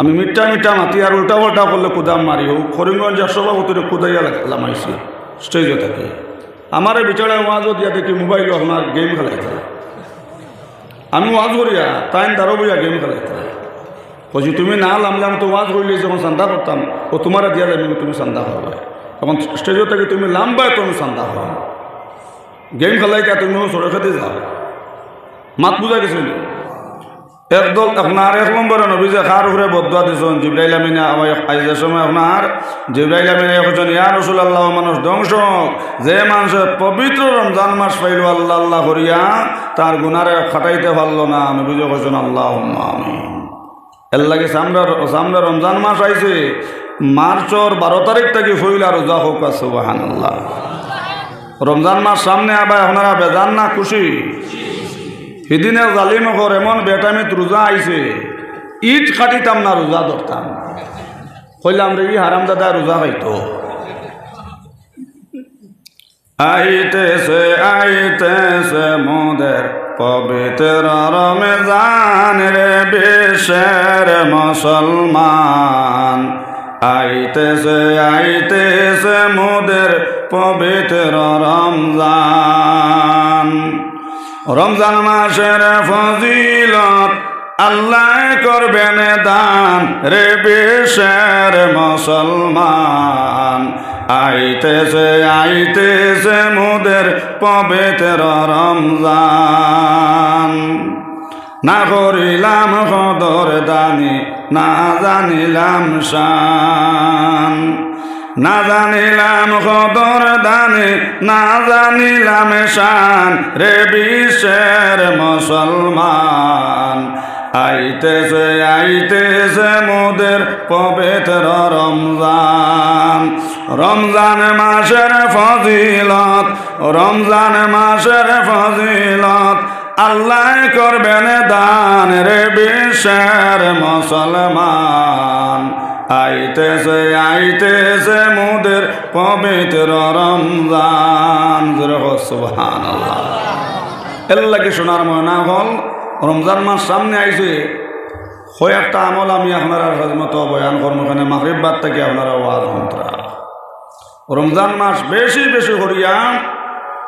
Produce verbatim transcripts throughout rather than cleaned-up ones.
আমি মিঠা মিঠা মাতি আর উল্টা পাল্টা করলে কুদাম মারি, ও করিমগঞ্জর সভাপতিরে কুদাইয়া লাগ-, লামাইছি স্টেজো থাকি। আমারে বিচারে ওয়াজও দিয়া দেখি মোবাইলো আপনার গেম খেলাইতারা। আমি ওয়াজ করিয়া তাইন দারো বইয়া গেম খেলাইতারা। কইছি, "তুমি না লামলে আমি তো ওয়াজ করিলে যখন চান্দা করতাম, ও তোমারে দিয়া যাইমু, তুমি চান্দা করবায়।" তখন স্টেজো থাকি, "তুমি লামবায়, তুমি চান্দা করো।" গেম খেলাইতা তুমিও সড়কেদি যাও। মাত বুঝা গেছে নি? একদল, আপনার এক নম্বরে নবীজি কার উপরে বদদোয়া দিছইন? জিব্রাইল আমিনে আওয়াজ আইছে সময় আপনার জিব্রাইল আমিনে কইছইন, "ইয়া রাসূলুল্লাহ, মানুষ ধ্বংস হোক, যে মানুষে পবিত্র রমজান মাস পাইলো আল্লাহ আল্লাহ করিয়া, তার গুনারে কাটাইতে পারলো না।" নবীজি কইছইন, "আল্লাহুম্মা আমিন।" এর লাগি সামনে, সামনে রমজান মাস আইছে, মার্চর বারো তারিখ থাকি পয়লা রোজা হোক, সুবহানাল্লাহ। রমজান মাস সামনে আবার আপনারা বেজার না খুশি? হিদিনে জালিম অকলর এমন বেটাইমে রোজা আইছে, ইট কাটিতাম না, রোজা ধরতাম। কইলাম রে, ই হারামজাদা রোজা খাইতো। আইতেছে, আইতেছে মোদের পবিত্র রমজান রে বিশ্বের মুসলমান। আইতেছে, আইতেছে মোদের পবিত্র রমজান। রমজান মাসের ফজিলত আল্লাহ করবেন দান রে বিশ্বের মুসলমান। আইতেছে, আইতেছে মোদের পবিত্র রমজান। না করিলাম কদর দানি, না জানিলাম শান। না জানিলাম কদর দানি, না জানিলাম শান রে বিশ্বের মুসলমান। আইতেছে, আইতেছে মোদের পবিত্র রমজান। রমজান মাসের ফজিলত, রমজান মাসের ফজিলত, আল্লাহ করবেন দান রে বিশ্বের মুসলমান। আইতেছে, আইতেছে মোদের পবিত্র রমজান। জোরে কও সুবহানাল্লাহ। এর লাগি সোনার ময়না অকল, রমজান মাস সামনে আইছে, কয়েকটা আমল আমি আপনারার খেদমতো বয়ান করমু, কেনে মাগরিব বাদ থাকি আপনারা ওয়াজ হুনতরা। রমজান মাস বেশি বেশি করিয়া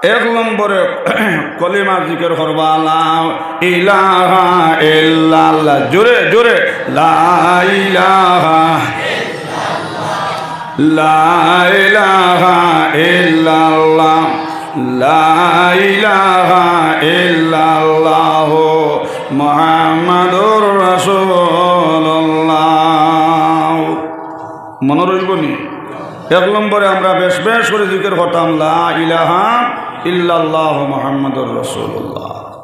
এক নম্বরে কলিমা জিকির করবা, লা ইলাহা ইল্লাল্লাহ। জোরে, জোরে, লা ইলাহা, লা ইলাহা ইল্লাল্লাহ, লা ইলাহা ইল্লাল্লাহ, মুহাম্মাদুর রাসূলুল্লাহ। মনো রইবো নি? এক নম্বরে আমরা বেশ বেশ করি জিকির করতাম, লা ইলাহা ইল্লাল্লাহ মুহাম্মাদুর রাসূলুল্লাহ।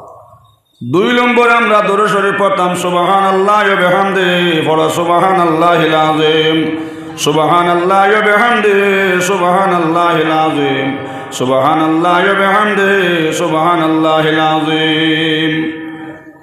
দুই নম্বরে আমরা দরুদ শরীফ পড়তাম, সুবহানাল্লাহি ওয়া বিহামদিহি, পড়ো সুবহানাল্লাহিল আযীম, সুবহানাল্লাহি ওয়া বিহামদিহি, সুবহানাল্লাহিল আযীম, সুবহানাল্লাহি ওয়া বিহামদিহি, সুবহানাল্লাহিল আযীম।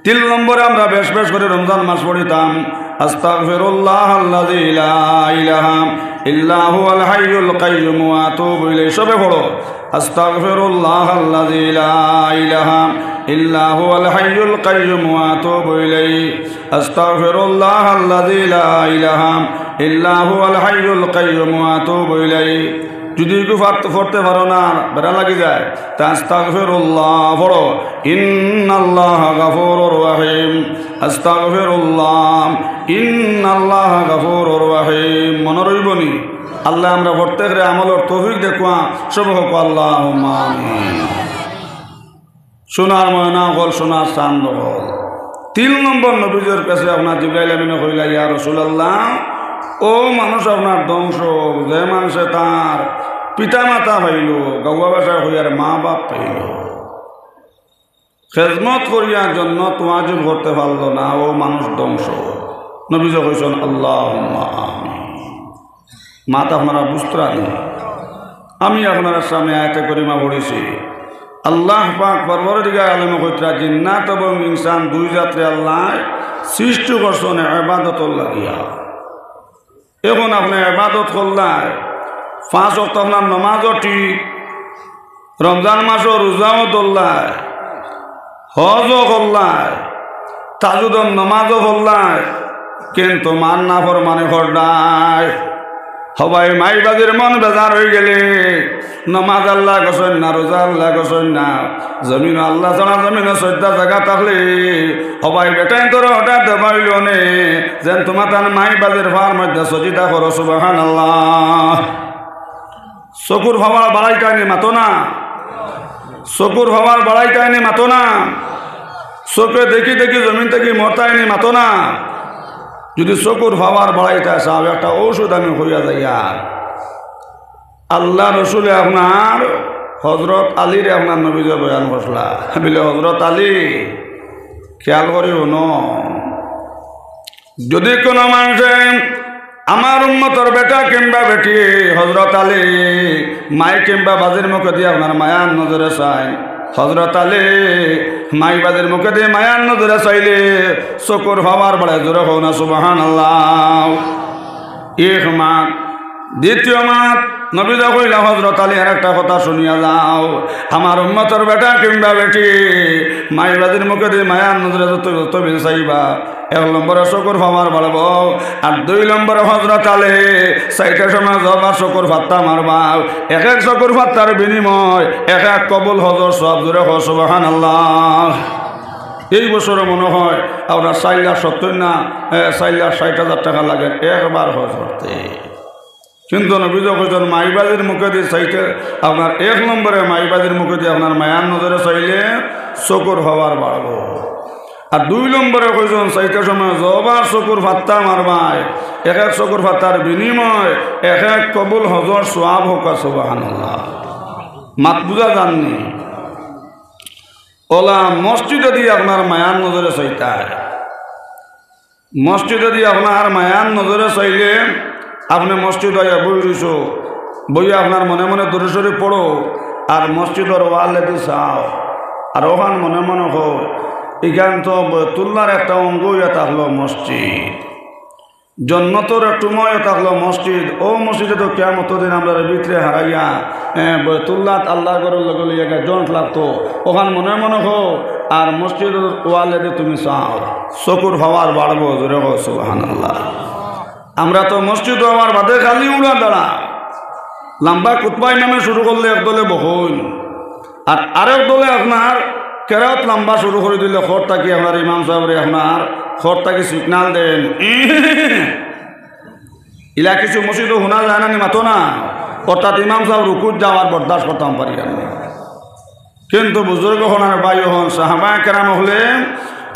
তিন নম্বরে আমরা বেশ বেশ করি রমজান মাস পড়িতাম, আস্তাগফিরুল্লাহাল্লাযী লা ইলাহা ইল্লা হুয়াল হাইয়ুল কাইয়্যুম ওয়া আতুবু ইলাইহি। সবে পড়ো, আস্তাগফিরুল্লাহাল্লাযী লা ইলাহা ইল্লা হুয়াল হাইয়ুল কাইয়্যুম ওয়া আতুবু ইলাইহি। আস্তাগফিরুল্লাহাল্লাযী লা ইলাহা ইল্লা হুয়াল হাইয়ুল কাইয়্যুম ওয়া আতুবু ইলাইহি। যদি ইগু পড়তে পারো না, বেড়া লাগি যায়, তা আস্তাগফিরুল্লাহ পড়ো, ইন্নাল্লাহা গাফুরুর রাহিম, আস্তাগফিরুল্লাহ, ইন্নাল্লাহা গাফুরুর রাহিম। মনো রইবো নি? আল্লাহ আমরা প্রত্যেকরে আমলর তৌফিক দেউক্কা, সবে কউক্কা আল্লাহুম্মা আমিন। সোনার ময়না অকল, সোনার চান অকল। তিন নম্বর নবীজির কাছে আপনার জিব্রাইল আমিনে কইলা, ইয়া রাসূলুল্লাহ, অউ মানুষ আপনার ধ্বংস, যে মানষে তার পিতা মাতা পাইলো, গাউয়া ভাষায় কইয়ার মা বাপ পাইলো, খেদমত করিয়া জন্নত ওয়াজিব করতে পারলো না, অউ মানুষ ধ্বংস। নবীজি কইছইন, আল্লাহুম্মা আমিন। মাত আপনারা বুঝতরা নি? আমি আপনারার সামনে আয়াতে করিমা পড়ছি। আল্লাহ পাক পরওয়ারদিগার আলমে কইতরা, জিন্নাত এবং ইনসান দুই জাতরে আল্লায় সৃষ্টি করছইন ইবাদতর লাগিয়া। এখন আপনে ইবাদত করলায়, পাঁচ ওয়াক্ত আপনার নমাজও ঠিক, রমজান মাসও রোজাও ধরলায়, হজও করলায়, তাহাজ্জুদর নমাজও পড়লায়, কিন্তু মার নাফরমানি কররায়। হবাই মাই বাজির মন বেজার অইগেলে, নমাজ আল্লায় গছইন না, রোজা আল্লায় গছইন না, জমিনো আল্লা ছাড়া জমিনো সইজদা জাগা থাকলে, হবাই বেটাইন্তরে অর্ডার দেওয়া অইলো নে, যেন তুমরা তান মাই বাজির পার মধ্যে সজিদা করো, সুবহানাল্লাহ। চকুর পাওয়ার বাড়াইতায়নি মাতো না, চকুর পাওয়ার বাড়াইতায়নি মাতো না, চউখে দেখি দেখি জমিন থাকি মরতায়নি মাতো না। যুদি চকুর পাওয়ার বাড়াইতায় চাও, একটা ঔষধ আমি কইয়া যাইয়ার। আল্লার রসুলে আপনার হজরত আলীরে আপনার নবীজিয়ে বয়ান করছলা। বুলে, "হজরত আলী, খিয়াল করি হুনো, যুদি কুনু মানষে আমার উম্মতর বেটা কিংবা বেটি হজরত আলী, মাই কিংবা বাজির মুখেদি আপনার মায়ার নজরে চায়, হজরত আলী, মাই বাজির মুখেদি মায়ার নজরে চাইলে চকুর পাওয়ার বাড়ে।" জোরে কও না সুবহানাল্লাহ। এক মাত। দ্বিতীয় মাত, নবীজিয়ে কইলা, "হজরত আলী, আর একটা কথা হুনিয়া যাও, আমার উম্মতর বেটা কিংবা বেটি মাই বাজির মুখেদি মায়ার নজরে যত, যত বেশি চাইবা, এক নম্বরে চকুর পাওয়ার বাড়বো, আর দুই নম্বরে হজরত আলী চাইরটা সময় জবাব চকুর পাত্তা মারবা, এক এক চকুর পাত্তার বিনিময় এক এক কবুল হজর সওয়াব।" জোরে কও সুবহানাল্লাহ। এই বছরে মনে হয় আপনার চাইর লাখ সত্তর না, এ, চাইর লাখ ষাইট হাজার টেকা লাগে একবার হজ করতে। কিন্তু নবীজিয়ে কইছইন, মাই বাজির মুখেদি চাইতে, আপনার এক নম্বরে মাই বাজির মুখেদি আপনার মায়ার নজরে চাইলে চকুর পাওয়ার বাড়বো। আর দুই নম্বরে কইছইন, চাইরটা সময় জবাব চকুর পাত্তা মারবায়, এক এক চকুর পাত্তার বিনিময় এক এক কবুল হজর সওয়াব। কও না সুবহানাল্লাহ। মাত বুঝা যারনি? অলা মসজিদেদি আপনার মায়ার নজরে চাইতায়। মসজিদেদি আপনার মায়ার নজরে চাইলে আপনে মসজিদো আইয়া বই রইছো, বইয়া আপনার মনে মনে দুরুদ শরিফ পড়ো, আর মসজিদর ওয়ালেদি চাও, আর অখান মনে মনে কও, "ইখান তো বয়তুল্লার একটা অঙ্গ অইয়া থাকলো মসজিদ।" জন্নতর এক টুমা অইয়া থাকলো মসজিদ। অউ মসজিদে তো কিয়ামতর দিন আমরারে ভিতরে হারাইয়া, এ, বয়তুল্লাত আল্লার ঘরর লগে লইয়া গিয়া জন্নত লাগতো। অখান মনে মনে কও, আর মসজিদর ওয়ালেদি তুমি চাও, চকুর পাওয়ার বাড়বো। জোরে কও সুবহানাল্লাহ। আমরা তো মসজিদো আওয়ার বাদে খালি উড়া দাঁড়া। লাম্বা খুতবা ইমামে শুরু করলে এক দলে বহইন, আর আরেক দলে আপনার কেরাত লাম্বা শুরু করি দিলে খর থাকি আপনার ইমাম সাবরে আপনার খর থাকি signal দেইন। ইলা কিছু মসজিদো হুনা যায় না নি, মাতো না? অর্থাৎ ইমাম সাব রুকুত যাওয়ার বরদাস্ত করতাম পারি না। কিন্তু বুজুর্গ অকল আর ভাই অকল, সাহাবায়ে কেরাম অকলে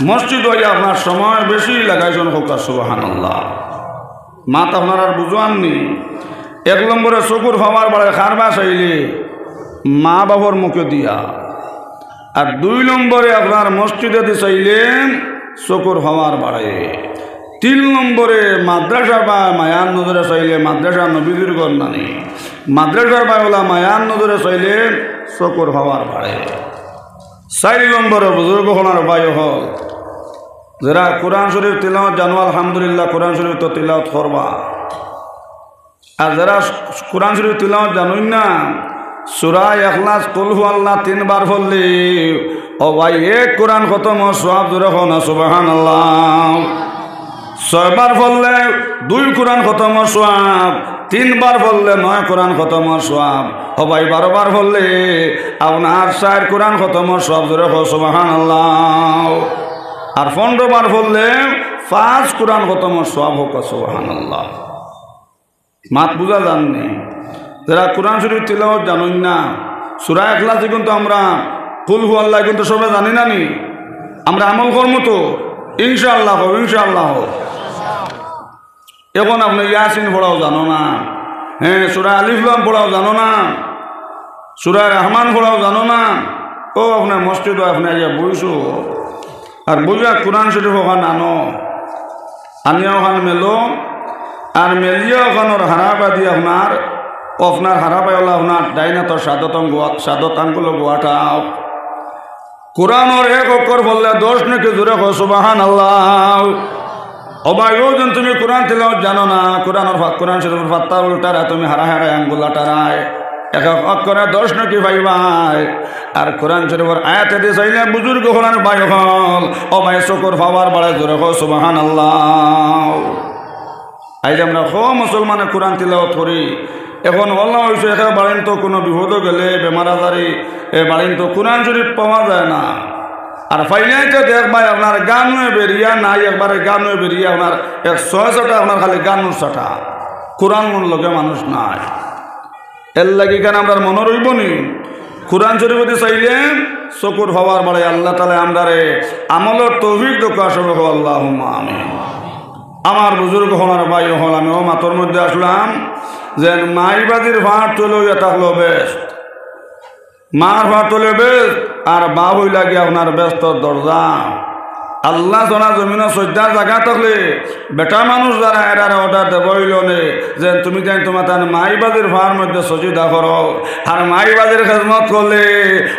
মসজিদো আইয়া আপনার সময় বেশি লাগাইছইন। কও না সুবহানাল্লাহ। মাত আপনারার বুঝার নি? এক নম্বরে চকুর পাওয়ার বাড়ে কারবায় চাইলে? মা বাপর মুখেদিয়া। আর দুই নম্বরে আপনার মসজিদেদি চাইলে চকুর পাওয়ার বাড়ে। তিন নম্বরে মাদ্রাসার বায় মায়ার নজরে চাইলে, মাদ্রাসা নবীজির ঘর নানি, মাদ্রাসার বায় অলা মায়ার নজরে চাইলে চকুর পাওয়ার বাড়ে। চাইর নম্বরে বুজুর্গ অকল আর ভাই অকল, যেরা কোরআন শরিফ তিলাওয়াত জানো, আলহামদুলিল্লাহ, কোরআন শরিফ তো তিলাওয়াত করবা। আর যেরা কোরআন শরিফ তিলাওয়াত জানইন না, সূরা ইখলাস, কুল হু আল্লাহ তিনবার পড়লে, ও ভাই, এক কোরআন খতমর সওয়াব। জোরে কও না সুবহানাল্লাহ। ছয়বার পড়লে দুই কোরআন খতমর সওয়াব, তিনবার পড়লে নয় কোরআন খতমর সওয়াব। ও ভাই, বারোবার পড়লে আপনার চাইর কোরআন খতমর সওয়াব। জোরে কও সুবহানাল্লাহ। আর পনরোবার পড়লে পাঁচ কোরআন খতমর সওয়াব। কও না সুবহানাল্লাহ। মাত বুঝা যার নি? যেরা কোরআন শরিফ তিলাওয়াত জানইন না, সূরা ইখলাস ইগুন তো আমরা, কুল হু আল্লাহ ইগুন তো সবে জানি না নি? আমরা আমল করমু তো? ইনশাআল্লাহ কও, ইনশাআল্লাহ কও। অখন আপনে ইয়াসিন পড়াও জানো না, হ্যাঁ, সূরা আলিফ লাম পড়াও জানো না, সূরা রহমান পড়াও জানো না, অউ আপনে মসজিদো আপনে আইয়া বইছো, আর বইয়া কোরআন শরিফ অখান আনো, আনিয়া অখান মেলো, আর মেলিয়া অখানর হারাবায়দি আপনার, আপনার হারাবায় অলা আপনার ডাইন আতর সাদত আঙ্গু-, সাদত আঙ্গুলো গুয়াটাও। কোরআনর এক অক্ষর পড়লে দশ নেকি। জোরে কও সুবহানাল্লাহ। ও ভাই, অউ যেন তুমি কোরআন তিলাওয়াত জানো না, কোরআনর ফা-, কোরআন শরিফর পাতা উল্টারায় তুমি হারায় হারায় আঙ্গুল আটারায়। এক এক অক্ষরে দশ নেকি পাইবায়। আর কোরআন শরীফর আয়াতে দি চাইলে বুজুর্গ অকল আর ভাই অকল, ও ভাই, চকুর পাওয়ার বাড়ে জোরে কও সুবহানাল্লাহ। আইজ আমরা কও মুসলমানে কোরআন তিলাওয়াত করি, এখন অলা অইছে একে বাড়িত তো কুনু বিপদো গেলে বেমার আজারি, এ বাড়িত তো কোরআন শরীফ পাওয়া যায় না। আর পাইলে তো দেখবায় আপনার গানও বেরিয়া নাই, একবারে গানও বেরিয়া আপনার এক ছয় ছটা আপনার খালি গানর ছাটা, কোরআনর লগে মানুষ নাই। এর লাগি কেন আমরার মনো রইবো নি? কোরআন শরীফ দি চাইলে চকুর পাওয়ার বাড়ে আল্লাহ তাআলা আমরারে আমলর তৌফিক দেউক্কা, সবে কও আল্লাহুম্মা আমিন। আমার বুজুর্গ অকল আর ভাই অকল, আমি অউ মাতর মধ্যে আছলাম যে মাই বাজির ফার তলে অইয়া থাকলো বেহেস্ত, মার ফার তলে বেহেস্ত, আর বাপ অইলা গিয়া আপনার বেহেস্তর দরজা। আল্লাহ ছাড়া জমিনো সইজদার জাগা থাকলে বেটা মানুষ যারা এরারে order দেওয়া অইলো নে যে তুমি যেন তুমার তান মাই বাজির ফার মধ্যে সজিদা করো, আর মাই বাজির খেদমত করলে,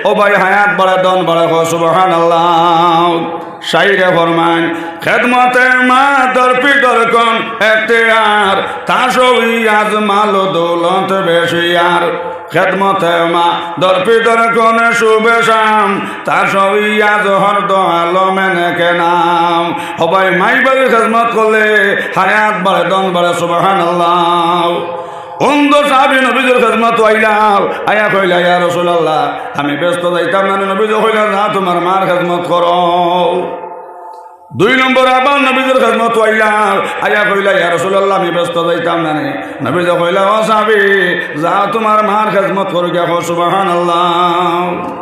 ও ভাই, হায়াত বাড়ে, ধন বাড়ে, কও সুবহানাল্লাহ। শাইরে ফরমাইন, খেদমতে মা দরপি দরকন এখতিয়ার, তা সবই আজ মাল দৌলত বেশি আর। খেদমতে মা দরপি দরকন শুভে শাম, তা সবই আজ হর দো আলমে নেকে নাম। ও ভাই, মাই বাজির খেদমত করলে হায়াত বাড়ে, ধন বাড়ে, সুবহানাল্লাহ। অন্ধ সাহাবী নবীজির খেদমতো আইলা, আইয়া কইলা, "ইয়া রাসূলুল্লাহ, আমি বেহেস্তো যাইতাম না।" নবীজি কইলা, "যাও তুমার মার খেদমত করো।" দুই নম্বর আবার নবীজির খেদমতো আইলা, আইয়া কইলা, "ইয়া রাসূলুল্লাহ, আমি বেহেস্তো যাইতাম না।" নবীজি কইলা, "ও সাহাবী, যাও তুমার মার খেদমত করো গিয়া।" কও সুবহানাল্লাহ।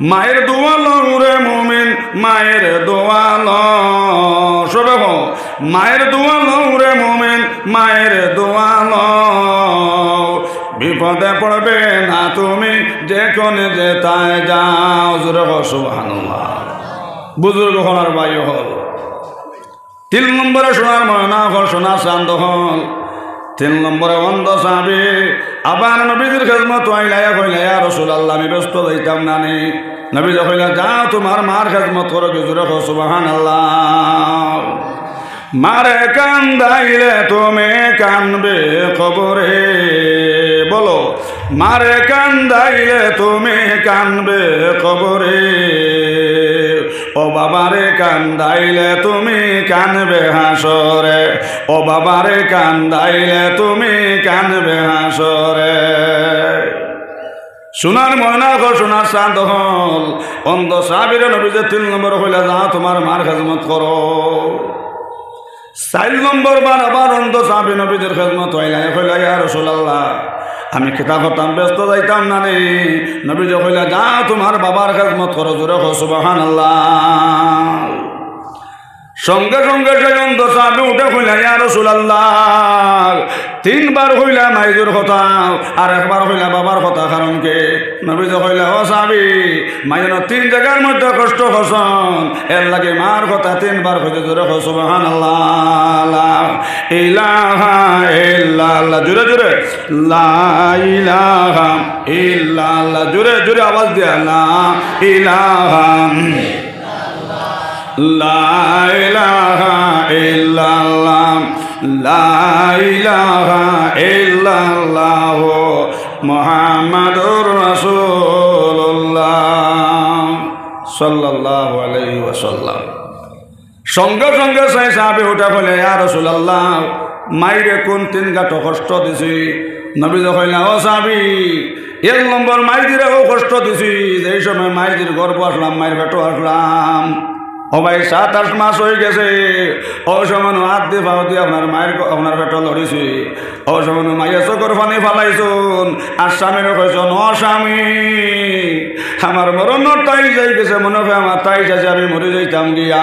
মায়ের দোয়া লও রে মুমিন, মায়ের দোয়া লও। সবে কও, মায়ের দোয়া লও রে মুমিন, মায়ের দোয়া লও। বিপদে পড়বে না তুমি, যেখানে যেতায় যাও। জোরে কও সুবহানাল্লাহ। বুজুর্গ অকল আর ভাই অকল, তিন নম্বরে সোনার ময়না অকল, সোনার চান্দ অকল। তিন নম্বরে অন্ধ সাহাবী আবার নবীজির খেদমতো আইলা, আইয়া কইলা, "ইয়া রাসূলুল্লাহ, আমি বেহেস্তো যাইতাম না নি?" নবীজি কইলা, "যাও তুমার মার খেদমত করো গি।" জোরে কও সুবহানাল্লাহ। মারে কান্দাইলে তুমি কানবে কবরে। বলো, মারে কান্দাইলে তুমি কানবে কবরে, ও বাবারে কান্দাইলে তুমি কানবে হাসরে, ও বাবারে কান্দাইলে তুমি কানবে হাসরে। সোনার ময়না অকল, সোনার চান্দ অকল, অন্ধ সাহাবীরে নবীজি তিন নম্বর কইলা, "যাও তুমার মার খেদমত করো।" চাইর নম্বর বার আবার অন্ধ সাহাবী নবীজির খেদমতো আইলা, কইলা, "ইয়া রাসূলুল্লাহ, আমি কিতা করতাম, বেহেস্তো যাইতাম না নি?" নবীজি কইলা, "যাও তুমার বাবার খেদমত করো।" জোরে কও সুবহানাল্লাহ। সঙ্গে সঙ্গে সেই অন্ধ সাহাবী উঠে কইলা, "ইয়া রাসূলুল্লাহ, তিনবার কইলা মাইজুর কথা, আর একবার কইলা বাবার কথা, কারণ কি?" নবীজি কইলা, "ও সাহাবী, মাইজুর তিন জাগার মধ্যে কষ্ট করছইন, এর লাগি মার কথা তিনবার কইছে।" জোরে কও সুবহানাল্লাহ। লা ইলাহা ইল্লাল্লাহ। জোরে জোরে। লা ইলাহা ইল্লাল্লাহ। জোরে জোরে আওয়াজ দিয়া। লা ইলাহা, লা ইলাহা ইল্লাল্লাহ। লা ইলাহা ইল্লাল্লাহ মুহাম্মাদুর রাসূলুল্লাহ সাল্লাল্লাহু আলাইহি ওয়াসাল্লাম। সঙ্গে সঙ্গে সেই সাহাবী উঠা কইলা, "ইয়া রাসূলুল্লাহ, মাইরে কুন তিন গাটো কষ্ট দিছি?" নবীজি কইলা, "ও সাহাবী, এক নম্বর মাইজিরেও কষ্ট দিছি, যেই সময় মাইজির গর্ভো আছলাম, মাইর পেটো আছলাম।" ও ভাই, সাত আট মাস অইগেছে, অউ সময় আত দি পাও দি আপনার মাইর গ-, আপনার পেটো লড়িছি। অউ সময় মাইয়ে চকুর পানি ফালাইছইন, আর স্বামীরে কইছইন, "ও স্বামী, আমার মরণর তাইশ আইগেছে, মনো অয় আমার তাইশ আইছে, আমি মরি যাইতাম গিয়া।"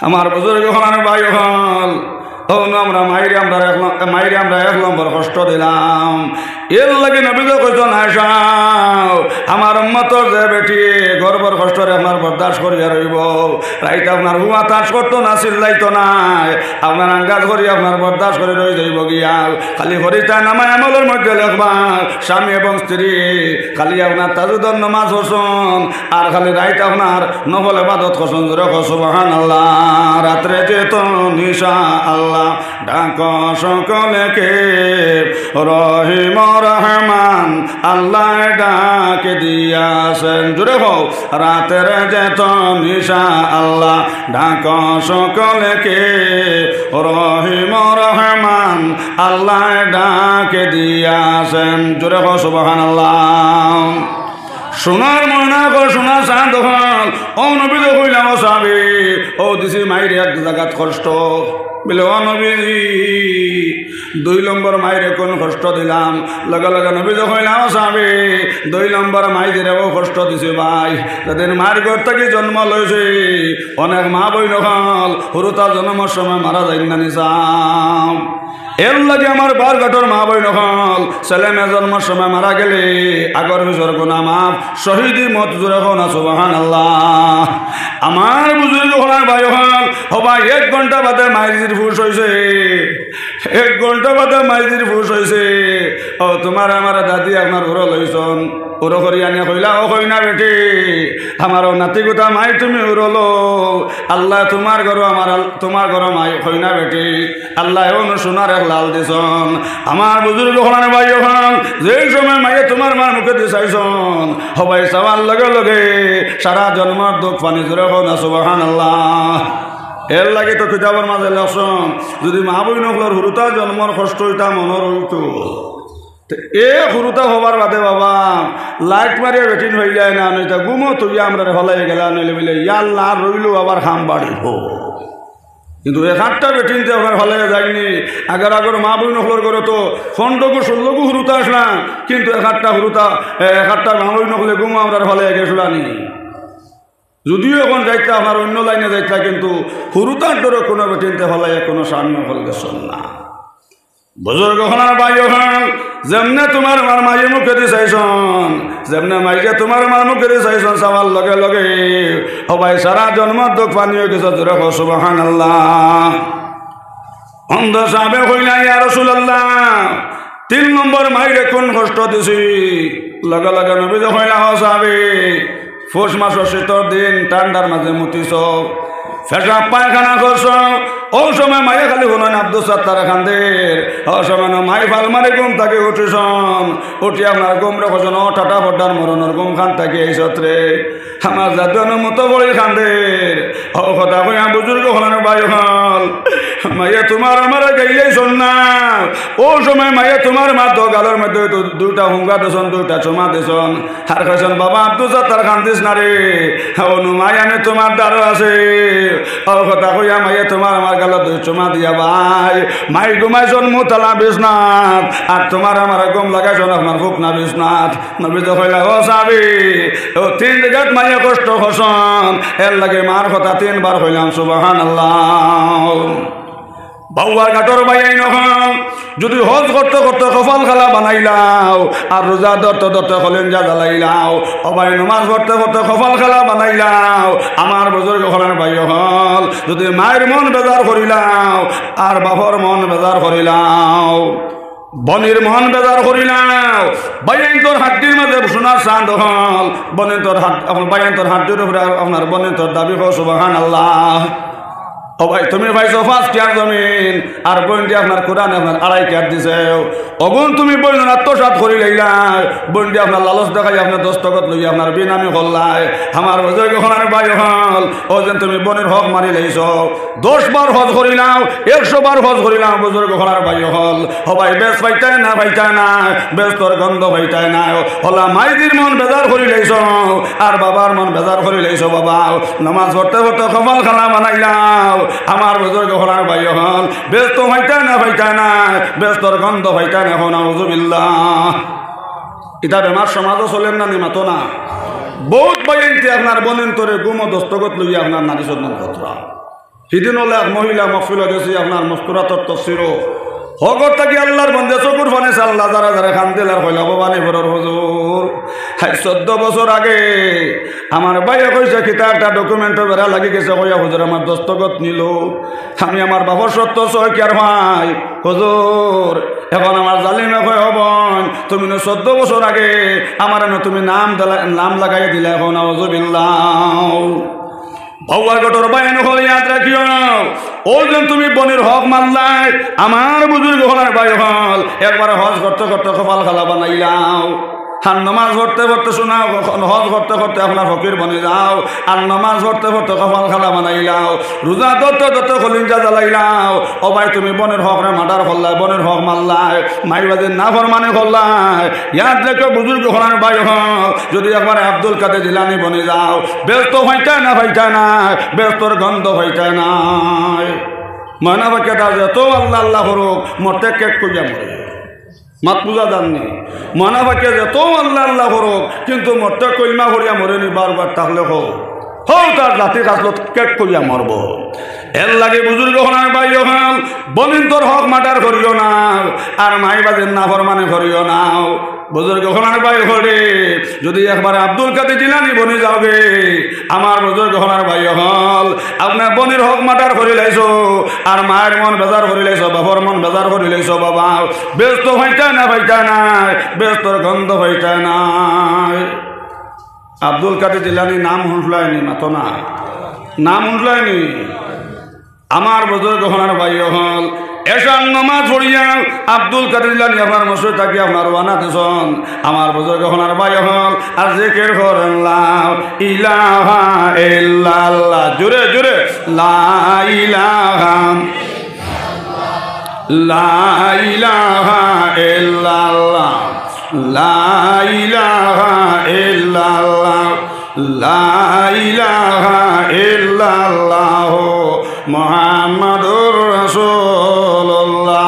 আমার বুজুর্গ অকল আর ভাই অকল, অউ নু আমরা মাইরে আমরা এক ন-, মাইরে আমরা এক নম্বর কষ্ট দিলাম। এর লাগি নবীজি কইছইন, "আয়েশা, আমার উম্মতর যে বেটি গর্ভর কষ্টরে আপনার বরদাস্ত করিয়া রইবো, রাইত আপনার হুয়া তাস করতো না, চিল্লাইতো নায়, আপনার আঙ্গাজ করি আপনার বরদাস্ত করি রই যাইবো গিয়া। খালি ফিরিস্তায় নামায়ে আমলর মধ্যে লেখবা, স্বামী এবং স্ত্রী খালি আপনার তাহাজ্জুদর নামাজ পড়ছইন, আর খালি রাইত আপনার নফল ইবাদত করছইন।" জোরে কও সুবহানাল্লাহ। রাত্রে যেত নিশা আল্লাহ, ডাকো সকলকে, রহিম রহমান আল্লাহ ডাক দিয়াছেন। জোরে কও, রাতের যত নিশা আল্লাহ ডাক সকলকে। রহিম রহমান আল্লাহ ডাক দিয়াছেন। জোরে কও সুবহানাল্লাহ। সোনার ময়না গো, সোনার চাঁদ অকল, ও নবীরে কইলা, ও সাহাবী, ও দিছি মাইরে এক জাগাত কষ্ট। বলে, ও নবীজি, দুই নম্বর মাইরে কুন কষ্ট দিলাম? লগে লগে নবীজি কইলা, ও সাহাবী, দুই নম্বর মাইজিরে ও কষ্ট দিছি ভাই। যেদিন মার গর্ভ থাকি জন্ম লইছি, অনেক মা বইন অকল হুরুতা জন্মর সময় মারা যাইন না নি চাও? এর লাগি আমার বারঘাটর মা বইন অকল, ছেলে মেয়ে জন্মর সময় মারা গেলে আগর পিছর গুনা মাফ, শহীদি মউত। জোরে কও না সুবহানাল্লাহ। আমার বুজুর্গ অকল, ভাই অকল, ও ভাই, এক ঘন্টা বাদে মাইজির ফুস অইছে, এক ঘন্টা বাদে মাইজির ফুস অইছে। ও তুমার আমার দাদি আপনার উরো লইছন, উরো করি আনিয়া কইলা, ও কইনা বেটি, আমার ও নাতি গুতা মাই তুমি উরো লও, আল্লাহ তুমার ঘরো আমার আল-, তুমার ঘরো মাই কইনা বেটি, আল্লাহ অনু সোনার এক লাল দিছন। আমার বুজুর্গ অকল, ভাই অকল, যেই সময় মাইয়ে তুমার মার মুখেদি চাইছন, ও ভাই, চাওয়ার লগে লগে সারা জন্মর দুখ পানি। জোরে কও না সুবহানাল্লাহ। এর লাগি তো কিতাবর মাঝে লেখছন, যদি মা বইন অকলর হুরুতা জন্মর কষ্ট অইতা মনর অইতো, তে এ হুরুতা হবার বাদে বাবা, লাইট মারিয়া বেটিন অইলায় না, নইতা ঘুমো তুই আমরারে ফালাইয়া গেলা, নইলে বলে, ইয়া আল্লাহ, আর রইলো আবার খাম বাড়িব। কিন্তু এক আধটা বেটিন তে আপনার ফালাইয়া যাইনি। আগর আগর মা বইন অকলর ঘরো তো পনরোগু ষোলোগু হুরুতা আছলা, কিন্তু এক আধটা হুরুতা, এ, এক আধটা মা বইন অকলে ঘুমো আমরারে ফালাইয়া গেছলা নি। যদিও অখন যাইতা আপনার অন্য লাইনে যাইতা, কিন্তু হুরুতার ডরে কুনু বেটিন তে ফালাইয়া কুনু স্বামী অকল গেছন না। বুজুর্গ অকল, ভাই অকল, যেমনে তুমার মার মাইয়ে মুখেদি চাইছন, যেমনে মাইয়ে তুমার মার মুখেদি চাইছন, চাওয়ার লগে লগে, ও ভাই, সারা জন্মর দুখ পানি অই গেছে। জোরে কও সুবহানাল্লাহ। অন্ধ সাহাবে কইলা, ইয়া রাসূলুল্লাহ, তিন নম্বর মাইরে কুন কষ্ট দিছি? লগে লগে নবীজি কইলা, ও সাহাবী, পৌষ মাসর শীতর দিন ঠান্ডার মাঝে মুতিছ, পেশাব পায়খানা করছ, অউ সময় মাইয়ে খালি হুনইন আব্দুস সাত্তার কান্দের। অউ সময় মাই ফাল মারি ঘুম থাকি উঠিছন, উঠি আপনার ঘুমরে কইছন, ও টাটা পর্দার মরণর ঘুম খান থাকি আইছত রে। আমার জাদু অনুমত করি কান্দের। অউ কথা কইয়া বুজুর্গ অকল, ভাই অকল, মাইয়ে তুমার আমারে গাইলাইছন না। অউ সময় মাইয়ে তুমার মার তো গালর মধ্যে তো দুইটা হুঙ্গা দিছন, দুইটা চুমা দিছন। আর কইছন, বাবা আব্দুস সাত্তার, কান্দিস না রে, অনু মাই আমি তুমার দ্বারো আছি। অউ কথা কইয়া মাইয়ে তুমার আমার গালো দুই চুমা দিয়া ভাই, মাই ঘুমাইছন মুতালা বিছনাত, আর তুমার আমার ঘুম লাগাইছন আপনার ফুকনা বিছনাত। নবীজি কইলা, ও সাহাবী, অউ তিন জাগাত মাইয়ে কষ্ট করছন, এর লাগি মার কথা তিনবার কইলাম, সুবহানাল্লাহ। বাউয়ারঘাটর ভাইয়াইন অকল, যদি হজ করতে করতে কপাল কালা বানাইলাও, আর রোজা ধরতে ধরতে কলিজা জ্বালাইলাও, ও ভাই, নমাজ পড়তে পড়তে কপাল কালা বানাইলাও, আমার বুজুর্গ অকল, ভাই অকল, যদি মাইর মন বেজার করিলাও, আর বাফর মন বেজার করিলাও, বইনর মন বেজার করিলাও, ভাইয়াইন্তর হাড্ডির মাঝে সোনার চান্দ অকল, বইনর হাড-, ভাইয়াইন্তর হাড্ডির উপরে আপনার বইনর দাবি কও, সুবহানাল্লাহ। ও ভাই, তুমি পাইছো পাঁচ কিয়ার জমিন, আর বইনরে আপনার কুরআনে আপনার আড়াই কিয়ার দিছে। অগুন তুমি বইনর আত্মসাৎ করিলাইলায়, বইনরে আপনার লালচ দেখাই আপনার দস্তখত লইয়া আপনার বেইমানি করলায়। আমার বুজুর্গ অকল, ভাই অকল, অউ যেন তুমি বইনর হক মারিলাইছো। দশ বার হজ করিলাও, একশো বার হজ করিলাও, বুজুর্গ অকল, ভাই অকল, ও ভাই, বেহেস্ত পাইতায় না পাইতায় না, বেহেস্তর গন্ধ পাইতায় না। অলা মাইজির মন বেজার করিলাইছো, আর বাবার মন বেজার করিলাইছো বাবা। নমাজ পড়তে পড়তে কপাল কালা বানাইলাও। আমার বুজুর্গ অকল, ভাই অকল, বেহেস্ত পাইতায় না পাইতায় না, বেহেস্তর গন্ধ পাইতায় না, কও নাউজুবিল্লাহ। ইতা বেমার সমাজো চলের না নি, মাতো না। বউত ভাইয়াইন্তে আপনার বইনন্তরে ঘুমো দস্তখত লইয়া আপনার নাড়ি চন্দন খতরা। হিদিন অইলে এক মহিলা মহফিলো গেছি আপনার মস্তুরাতর তফসিরো। হকর থাকি আল্লার বন্দে চকুর পানি ছাড়লা, যারা যারা কান্দিলা আর কইলা, ভবানীপুরর হুজুর, আইজ চৌদ্দ বছর আগে আমার ভাইয়ে কইছে, কিতা একটা document-ও বেড়া লাগি গেছে, কইয়া হুজুর আমার দস্তখত নিলো। আমি আমার বাফর সত্য সই কিয়ার পাই, হুজুর, অখন আমার জালিমে কয়, ও বইন, তুমি নু চৌদ্দ বছর আগে আমার নু তুমি নাম দিলা-, নাম লাগাই দিলা, কও নাউজুবিল্লাহ। বাউয়া গটর ভাই অকল, ইয়াদ রাখিও, অউ যেন তুমি বনির হক মারলায়, আমার বুজুর্গ অকল আর ভাই অকল, একবারে হজ করতে করতে কপাল কালা বানাইলাও, আর নমাজ পড়তে পড়তে, শুনা, হজ করতে করতে আপনার ফকির বনি যাও, আর নমাজ পড়তে পড়তে কপাল কালা বানাইলাও, রোজা ধরতে ধরতে কলিজা জ্বালাইলাও। ও ভাই, তুমি বনির হকরে মার্ডার করলায়, বনির হক মারলায়, মাই বাজির নাফরমানি করলায়। ইয়াদ রাখিও বুজুর্গ অকল আর ভাই অকল, যদি একবারে আব্দুল কাদের জিলানী বনি যাও, বেহেস্ত পাইতায় না, পাইতায় না, বেহেস্তর গন্ধ পাইতায় না। ময়না পাখিয়ে যত আল্লাহ আল্লাহ করুক, মরতে কেক কইয়া মরে। মাত বুঝা যার নি? ময়না পাখিয়ে যত আল্লাহ আল্লাহ করুক, কিন্তু মরতে কলমা পড়িয়া মরে নি বারবার, তাইলে কও, হউ তার জাতি খাসলত কেক কইয়া মরবো। এরলাগি বুজুর্গ অকল আর ভাই অকল, বনিন্তর হক মার্ডার করিও না, আর মাই বাজির নাফরমানি করিও না। বুজুর্গ অকল আর ভাই অকল, যদি একবারে আব্দুল কাদের জিলানী বনি যাওগি, আমার বুজুর্গ অকল আর ভাই অকল, আপনে বনির হক মার্ডার করিলাইছো, আর মায়ের মন বেজার করিলাইছো, বাপর মন বেজার করিলাইছো বাবা, বেহেস্ত পাইতায় না, পাইতায় না, বেহেস্তর গন্ধ পাইতায় না। আব্দুল কাদের জিলানী নাম হুনছলায় নি? মাতো না, নাম হুনছলায় নি? আমার বুজুর্গ অকল আর ভাই অকল, এশার নমাজ পড়িয়া আব্দুল কাদের জিলানী আপনার মসজিদ থাকি আপনার রওয়ানা দিছইন। আমার বুজুর্গ অকল আর ভাই অকল, আর জিকির করেন লা ইলাহা ইল্লাল্লাহ, জোরে জোরে, লা ইলাহা, লা ইলাহা ইল্লাল্লাহ, লা ইলাহা ইল্লাল্লাহ, লা ইলাহা ইল্লাল্লাহ, মুহাম্মাদুর রাসূলুল্লাহ,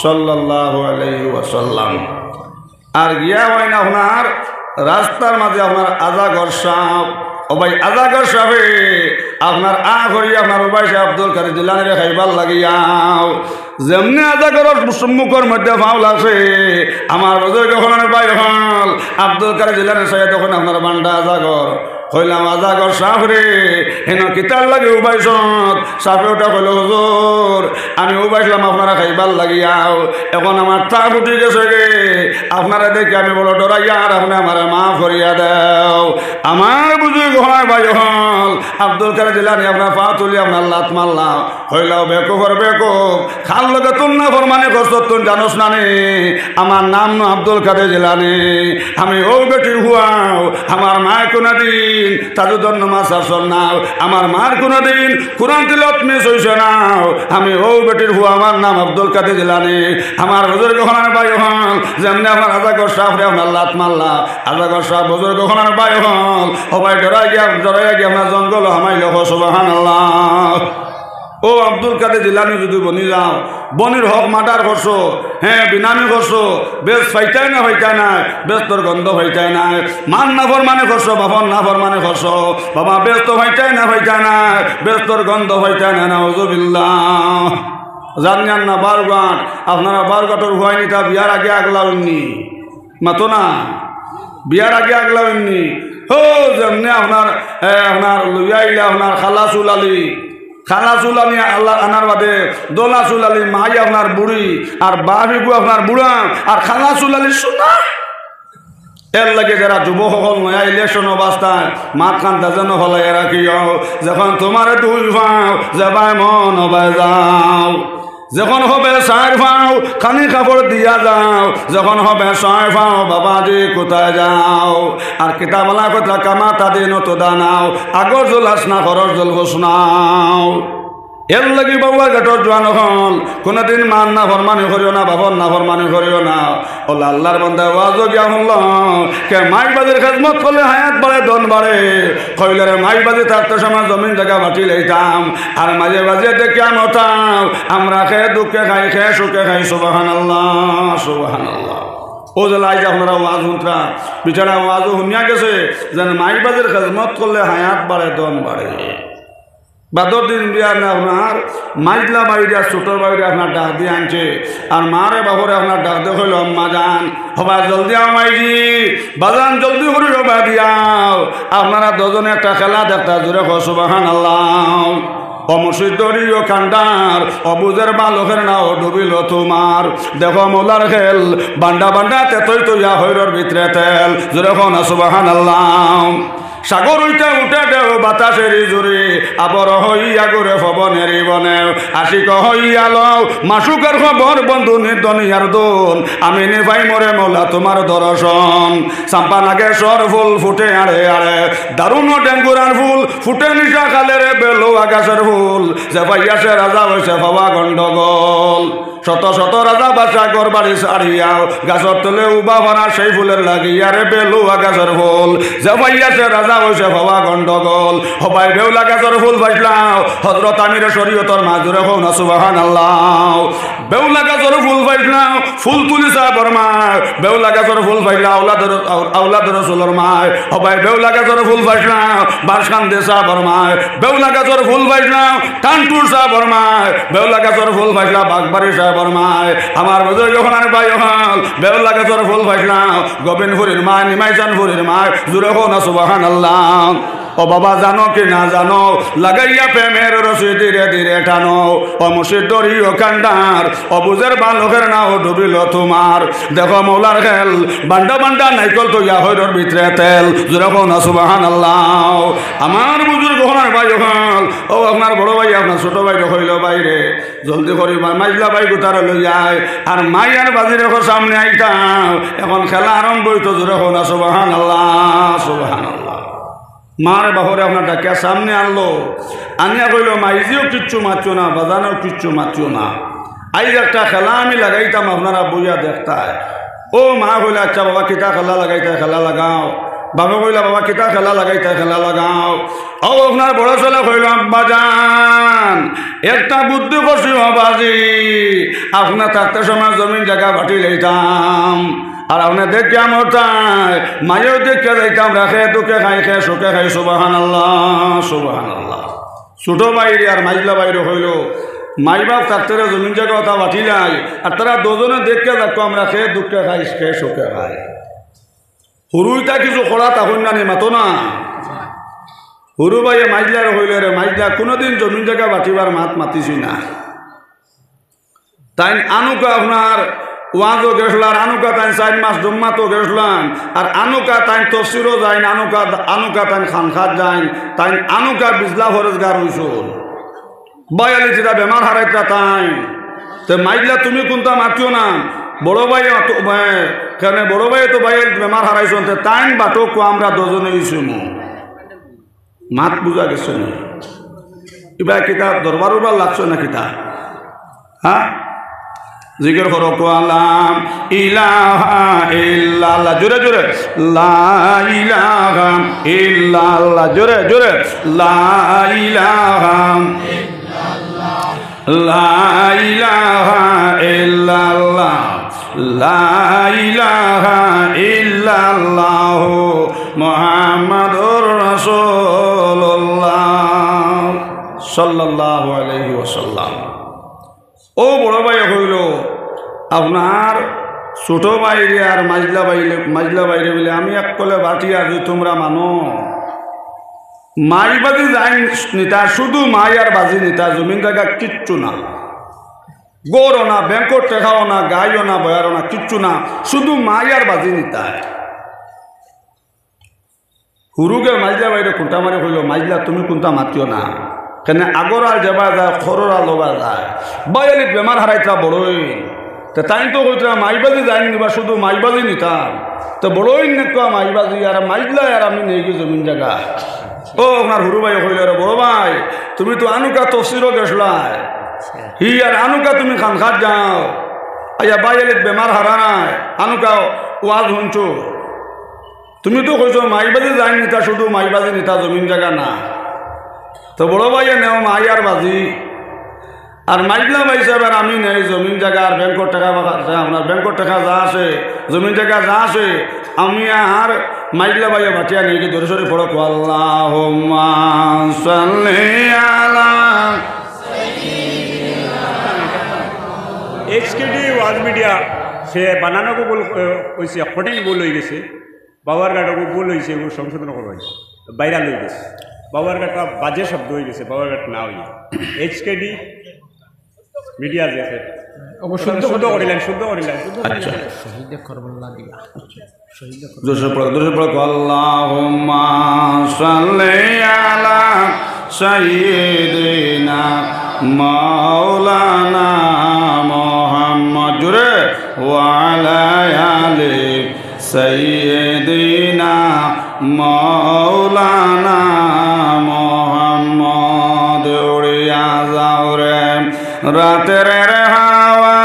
সাল্লাল্লাহু আলাইহি ওয়াসাল্লাম। আর গিয়া অইন আপনার রাস্তার মাঝে আপনার আজাগর সাপ, ও ভাই, আজাগর সাপে আপনার আ করি আপনার ও ভাই সাব আব্দুল কাদের জিলানীরে খাইবার লাগিয়াও, যেমনে আজাগরর মুখর মধ্যে পাও লাগছে, আমার বুজুর্গ অকল আর ভাই অকল, আব্দুল কাদের জিলানী সাব তখন আপনার বান্ডা আজাগর, কইলাম, আজাগর সাপ রে, হেন কিতার লাগি উবাইছত? সাপে উঠা কইল, হুজুর, আমি উবাইছলাম আপনারে খাইবার লাগিয়াও, এখন আমার তাপ উঠি গেছে গে, আপনারে দেখি আমি বড় ডরাইয়ার, আপনে আমারে মাফ করিয়া দেও। আমার বুজুর্গ অকল আর ভাই অকল, আব্দুল কাদের জিলানী আপনার পা তুলি আপনার লাত মারলা, কইলাও, বেকুফর বেকুফ, কার লগে তুই নাফরমানি করছস তুই জানোস না নি? আমার নাম নু আব্দুল কাদের জিলানী, আমি অউ বেটির ফুয়াও, আমার মায় কুনুদিন তাহাজ্জুদর নমাজ ছাড়ছইন না, আমার মার কুনুদিন কুরআন তিলাওয়াত মিস অইছে না, আমি অউ বেটির ফুয়া, আমার নাম আব্দুল কাদের জিলানী। আমার বুজুর্গ অকল আর ভাই অকল, যেমনে আপনার আজাগর সাপরে আপনার লাত মারলা, আজাগর সাপ বুজুর্গ অকল আর ভাই অকল, ও ভাই, ডরাই গিয়া, ডরাই গিয়া আপনার জঙ্গলো হামাইল, কও সুবহানাল্লাহ। ও আব্দুল কাদের জিলানী যদি বনি যাও, বনির হক মার্ডার করছো, হ্যাঁ, বেইমানি করছো, বেহেস্ত পাইতায় না, পাইতায় না, বেহেস্তর গন্ধ পাইতায় না, মার নাফরমানি করছো, বাপর নাফরমানি করছো, বাবা, বেহেস্ত পাইতায় না, পাইতায় না, বেহেস্তর গন্ধ পাইতায় না, নাউজুবিল্লাহ। জানি আর না, বারঘাট, আপনারা বারঘাটর ফুয়াইন ইতা বিয়ার আগে আগলা অইননি, মাতো না, বিয়ার আগে আগলা অইননি। হো, যেমনে আপনার, এ, আপনার লইয়া আইলা আপনার কালা চুল আলী, কালা চুল আলী আল্লাহ আনার বাদে ধলা চুল আলী, মাই আপনার বুড়ি, আর বাপ ইগু আপনার বুড়া, আর কালা চুল আলী সোনা। এরলাগি যারা যুবক অকল নয়া ইলেকশন অবস্থায় মাতখান দাজে নু হলাইয়া রাখিও, যখন তুমারে দুই পাও, যেবায় মন অবায় যাও। যখন হবে চাইর পাও, কানি কাপড় দিয়া যাও। যখন হবে ছয় পাও, বাবাজি কোথায় যাও? আর কিতাবআলা কথা, কামা তাদিনু তুদানু, আগর জুল হাসানা, পরর জুল হুসনা। এরলাগি বাউয়া ঘাটর জোয়ান অকল, কুনুদিন মার নাফরমানি করিও না, বাপর নাফরমানি করিও না। অউলা আল্লার বান্দা ওয়াজো গিয়া হুনলো, কে মাই বাজির খেজমত করলে হায়াত বাড়ে, ধন বাড়ে। কইলে রে মাই বাজি থাকতে সময় জমিন জাগা বাটি লইতাম, আর মাঝে মাঝে দেখিয়া মরতাম, আমরা কে দুঃখে খাই, কে সুখে খাই। সুবহানাল্লাহ, সুবহানাল্লাহ। অউ যে আইজ আপনারা ওয়াজ হুনতরা, বেচারা ওয়াজো হুনিয়া গেছে, যেন মাই বাজির খেজমত করলে হায়াত বাড়ে, ধন বাড়ে। বাদর দিন বিয়ার না আপনার মাইজলা বাইরে আর ছোট বাইরে আপনার ডাক দিয়া আনছে, আর মারে বাপরে আপনার ডাক দিয়া কইল, আম্মা জান, হবা জলদি আও মাইজি, বাজান জলদি করি হবা দিয়াও। আপনারা দুজনে একটা খেলা দেখতা, জোরে কও সুবহানাল্লাহ। ও মুর্শিদর ও কান্ডার, ও বুঝের বালকের না, ও ডুবিল তোমার। দেখো মৌলার খেল, বান্ডা বান্ডা তেতই তৈয়া হইরর ভিতরে তেল। জোরে কও না সুবহানাল্লাহ। সাগর অইতে উঠে ঢেউ বাতাসের জুড়ি, আবর হইয়া ঘুরে পবনের বনে। আশিক হইয়া লও মাশুকের খবর, বন্ধু নির্দনিয়ার দন। আমি নিপাই মরে মৌলা তোমার দর্শন। চাম্পা নাগেশ্বর ফুল ফুটে আড়ে আড়ে, দারুণ ডেঙ্গুরার ফুল ফুটে নিশা খালের বেলুয়া গাছের ফুল। যে পাইয়া সে রাজা অইছে পাওয়া গন্ডগোল। শত শত রাজা বাদশা ঘর বাড়ি ছাড়িয়াও, গাছর তলে উবা ফারা সেই ফুলের লাগিয়া রে বেলুয়া গাছর ফুল। যে পাইয়া সে রাজা অইছে পাওয়া গন্ডগোল। হবাই বেউলা গাছর ফুল পাইছলাও, হজরত আমিরে শরীয়তর মায়, জুরে কও না সুবহানাল্লাহ। বেউলা গাছর ফুল পাইছলাও, ফুল তুলি সাবর মায়। বেউলা গাছর ফুল পাইছলাও, আওলাদ র-, আও-, আওলাদ রসুলর মায়। হবাই বেউলা গাছর ফুল পাইছলাও, বাসকান্দি সাবর মায়। বেউলা গাছর ফুল পাইছলাও, টান্টুর সাবর মায়। বেউলা গাছর ফুল পাইছলাও, বাগবাড়ি সাবর মায়। আমার বুজুর্গ অকল আর ভাই অকল, বেউলা গাছর ফুল পাইছলাও, গোবিন্দপুরীর মায়, নিমাইচানপুরীর মায়। জুরে কও না সুবহানাল্লাহ। ও বাবা, জানো কি না জানো, লাগাইয়া প্রেমের রশি ধীরে ধীরে টানো। ও মুর্শিদ দরিও কান্ডার, ও বুঝের বালকের নাও ডুবিল তোমার। দেখো মৌলার খেল, বান্ডা বান্ডা নাইকল তো ইয়া হইরর ভিতরে তেল। জুরে কও না সুবহানাল্লাহ। আমার বুজুর্গ অকল আর ভাই অকল, ও আপনার বড় ভাই, আপনার ছোট ভাই কইল, "ভাই রে, জলদি করি মা-, মাইজলা ভাই গুতারে লই আয়।" আর মাই আর বাজিরে কো সামনে আইতাম, এখন খেলা আরম্ভ অইতো। জুরে কও না সুবহানাল্লাহ, সুবহানাল্লাহ। মারে বাফরে আপনার ডাকিয়া সামনে আনলো, আনিয়া কইল, "মাইজিও কিচ্ছু মাতিও না, বাজানেও কিচ্ছু মাতিও না। আইজ একটা খেলা আমি লাগাইতাম, আপনারা বইয়া দেখতায়।" ও মা কইলা, "আচ্ছা বাবা, কিতা খেলা লাগাইতায়, খেলা লাগাও।" বাবা কইলা, "বাবা, কিতা খেলা লাগাইতায়, খেলা লাগাও।" ও আপনার বড় ছেলে কইল, "আব্বা জান, একটা বুদ্ধি করছি ও বাজি, আপনার থাকতে সময় জমিন জাগা বাটি লইতাম।" আর আপনে দেখিয়া মরতায়, মাইও দেখিয়া যাইতাম, রাখে দুঃখে খাই, খে সুখে খাই। সুবহানাল্লাহ, সুবহানাল্লাহ। ছোট ভাইরে আর মাইজলা ভাইরে কইল, "মাই বাপ থাকতে রে জমিন জাগা অতা বাটিলাই, আর তারা দুজনে দেখিয়া যাকো, আমরা খে দুঃখে খাই, খে সুখে খাই।" হুরুইতা কিছু করা তখন না নি মাতো না। হুরু ভাইয়ে মাইজলারে কইল, "রে মাইজলা, কোনোদিন জমিন জাগা বাটিবার মাত মাতিছি না।" তাইন আনুকা আপনার ওয়াজও গেছলার, আনুকা তাইন চাইর মাস জম্মাতও গেছলান, আর আনুকা তাইন তফসিরও যাইন, আনুকা, আনুকা তাইন খানকাত যাইন, তাইন আনুকা বিজলা ফরেজগার অইছইন। বায়ালি যেটা বেমার হারাইতরা তাইন, তে মাইজলা তুমি কুনতা মাতিও না, বড় ভাই অত-, মানে, কেনে বড় ভাই তো বায়ালি বেমার হারাইছইন, তে তাইন বাটো কো আমরা দুজনে ইসুমু। মাত বুঝা গেছে না? ইবা কিতা দরবার উরবার লাগছে না কিতা? হ্যাঁ? জিকির করো কো আল্লাহ, ইলাহা ইল্লাল্লাহ। জোরে জোরে। লা ইলাহা ইল্লাল্লাহ। জোরে জোরে। লা ইলাহা, লা ইলাহা ইল্লাল্লাহ। লা ইলাহা ইল্লাল্লাহু মুহাম্মাদুর রাসূলুল্লাহ সাল্লাল্লাহু আলাইহি ওয়াসাল্লাম। ও বড় ভাই কইল, "আপনার ছোট ভাইরে আর মাইজলা ভাইরে, মাইজলা ভাইরে বলে আমি এক কলে বাটি আর যদি তোমরা মানো।" মাই বাজি যাইন নিতা, শুধু মাই আর বাজি নিতা, জমিন জাগা কিচ্ছু না। গরও না, ব্যাংকর টেকাও না, গাইও না, বয়ারও না, কিচ্ছু না, শুধু মাই আর বাজি নিতায়। হুরুগে মাইজলা ভাইরে খুন্টা মারি কইল, "মাইজলা, তুমি কুনতা মাতিও না। কেনে আগর আল যেবা যায়, খরর আল ওবা যায়। বায়ালিত বেমার হারাইতরা বড়ই। তে তাইন তো কইতরা মাইবাজি যাইন নিবা, শুধু মাইবাজি নিতাম। তে বড়ই নেকুয়া মাইবাজি, আর মাইজলা আর আমি নেই গি জমিন জাগা।" ও, আপনার হুরু ভাই কইল, "রে বড় ভাই, তুমি তো আনুকা তফসিরও গেছলায়। হি আর আনুকা তুমি খানকাত যাও। আইয়া বায়ালিত বেমার হারানায়, আনুকা ওয়াজ হুনছো।" তুমি তো কইছো মাইবাজি যাইন নিতা, শুধু মাইবাজি নিতা, জমিন জাগা না। তো বড় ভাইয়ে নেও মাই আর বাজি। আর মাইজলা ভাই সাহেব আর আমি নেই জমিন জাগা আর ব্যাংকর টেকা বাকা-, আপনার ব্যাংকর টেকা যা আছে, জমিন জাগা যা আছে, আমি আর মাইজলা ভাইয়ে বাটিয়া নেই কি ধরে সরে পড়ো কো আল্লাহুম্মা সাল্লি আলা। এইচকেডি ওয়াজ মিডিয়া, সে বানানো ভুল, এ, কইছে, কঠিন ভুল হয়ে গেছে। বাবুরঘাটও ভুল হইছে, এগুলো সংশোধন করা হইছে। ভাইরাল হয়ে গেছে। বাবুরঘাটটা বাজে শব্দ হয়ে গেছে, বাবুরঘাট না হইয়া। এইচকেডি মিডিয়া যে আছে, অবশ্য শুদ্ধ করিলেন, শুদ্ধ করিলেন। আচ্ছা। শহীদে করবলা দিবা। শহীদে করবলা। দুরূদ পড়ো, দুরূদ পড়ো। আল্লাহুম্মা সাল্লি আলা সাইয়্যিদিনা মাওলানা মুহাম্মদ। জোরে, ওয়া আলা আলি সাইয়্যিদিনা মাওলানা মুহাম্মদ। উড়িয়া যাও রে রাতের হাওয়া,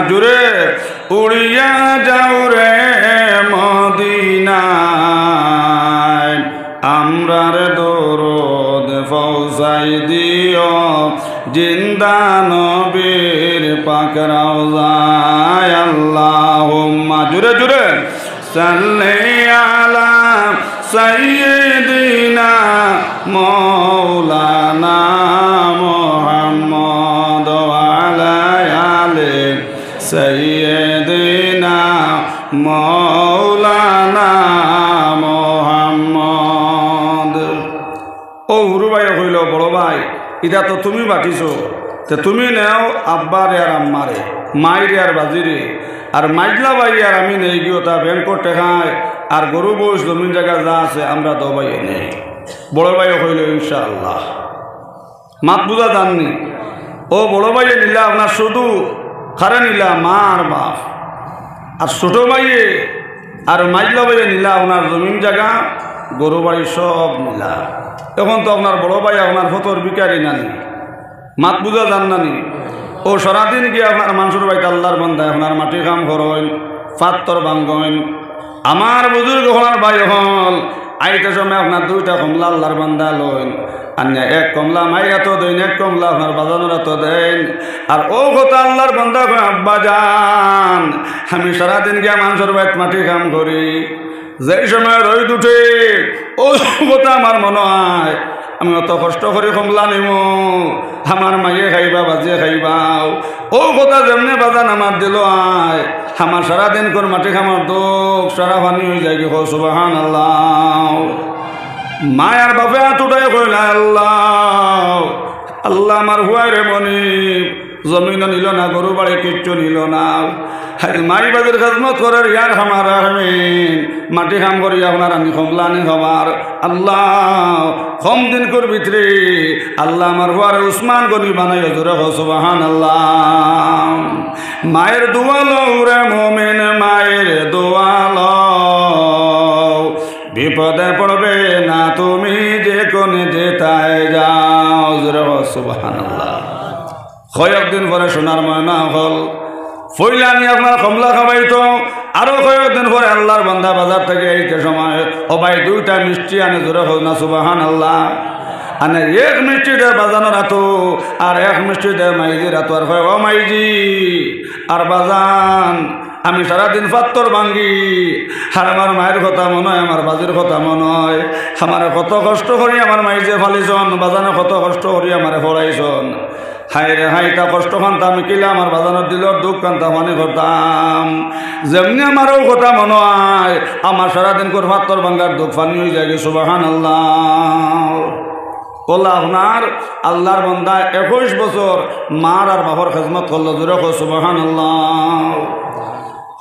জোরে, উড়িয়া যাও রে মদিনায়। আমরার দরুদ পৌঁছাই দিও জিন্দা নবীর পাক রওজায়। আল্লাহুম্মা, জোরে জোরে, সাল্লি আলা সাইয়্যিদিনা মাওলানা মুহাম্মদ ওয়া আলা আলি সাইয়্যিদিনা মাওলানা মুহাম্মদ। ও হুরু ভাইয়ে কইলো, "বড় ভাই, ইটা তো তুমি বাটিছো, তে তুমি নেও আব্বারে আর আম্মারে, মাইরে আর বাজিরে, আর মাইজলা ভাইরে আর আমি নেই গিয়া তা ব্যাংকর টেকায়, আর গরু মইষ জমিন জাগা যা আছে আমরা দো ভাইয়ে নেই।" বড় ভাইয়ে কইলো, "ইনশাআল্লাহ।" মাত বুঝা যার নি? ও বড় ভাইয়ে নিলা আপনার শুধু, কারে নিলা? মা আর বাপ। আর ছোট ভাইয়ে আর মাইজলা ভাইয়ে নিলা আপনার জমিন জাগা, গরু বাড়ি সব নিলা। এখন তো আপনার বড় ভাই আপনার ফতর ভিখারি নানি, মাত বুঝা যার না নি? ও সারাদিন গিয়া আপনার মানষর বাড়িত আল্লার বান্দায় আপনার মাটি কাম করইন, ফাত্তর ভাঙ্গইন। আমার বুজুর্গ অকল, ভাই অকল, আইতে সময় আপনার দুইটা কমলা আল্লার বান্দায় লইন, আনিয়া এক কমলা মাইর আতো দেইন, এক কমলা আপনার বাজানর আতো দেইন। আর ও কথা আল্লার বান্দায় কয়, "আব্বা জান, আমি সারাদিন গিয়া মানষর বাড়িত মাটি কাম করি, যেই সময় রইদ উঠে, ও কথা আমার মনো অয়, আমি অত কষ্ট করি কমলা নিমু, আমার মাইয়ে খাইবা, বাজিয়ে খাইবা।" ও কথা যেমনে বাজান আমার দিলো অয়, আমার সারাদিনকর মাটি কামর দুখ সারা পানি অইযায় গি। কও সুবহানাল্লাহ। মায় আর বাপে আত উঠাই কইলা, "আল্লাহ, আল্লাহ, আমার পুয়ারে মনিব জমিনও নিলো না, গরু বাড়ি কিচ্ছু নিলো না। আইজ মাই বাজির খেজমত করের, ইয়া আরহামার রাহিমিন, মাটি কাম করি আপনার আমি কমলা নি খাবার। আল্লাহ, কম দিনকুর ভিতরে আল্লাহ আমার পুয়ারে উসমান গনি বানাইও।" জোরে কও সুবহানাল্লাহ। মায়ের দোয়া লও রে মুমিন, মায়ের দোয়া লও, বিপদে পড়বে না তুমি যে কোন যেতায় যাও। জোরে কও সুবহানাল্লাহ। কয়েকদিন পরে সোনার ময়না অকল, পয়লা আনি আপনার কমলা খাবাইতো, আরো কয়েকদিন পরে আল্লার বান্দা বাজার থাকি আইতে সময়, "ও ভাই, দুইটা মিষ্টি আনে।" জোরে কও না সুবহানাল্লাহ। আনে এক মিষ্টি দে বাজানর আতো, আর এক মিষ্টি দে মাইজির আতো, আর কয়, "ও মাইজি আর বাজান, আমি সারাদিন ফাত্তর ভাঙ্গি, আর আমার মায়ের কথা মনো অয়, আমার বাজির কথা মনো অয়, আমারে কত কষ্ট করি আমার মাইজে ফালিছন, বাজানে কত কষ্ট করি আমারে পড়াইছন। হায় রে হায়, ইতা কষ্ট খান্তা আমি কিলা আমার বাজানর দিলর দুখ খান্তা পানি করতাম। যেমনে আমার ও কথা মনো অয়, আমার সারাদিনকুর ফাত্তর ভাঙ্গার দুখ পানি অইযায় গি।" সুবহানাল্লাহ। অলা আপনার আল্লার বান্দা একুশ বছর মার আর বাপর খেজমত করলো। জোরে কও সুবহানাল্লাহ।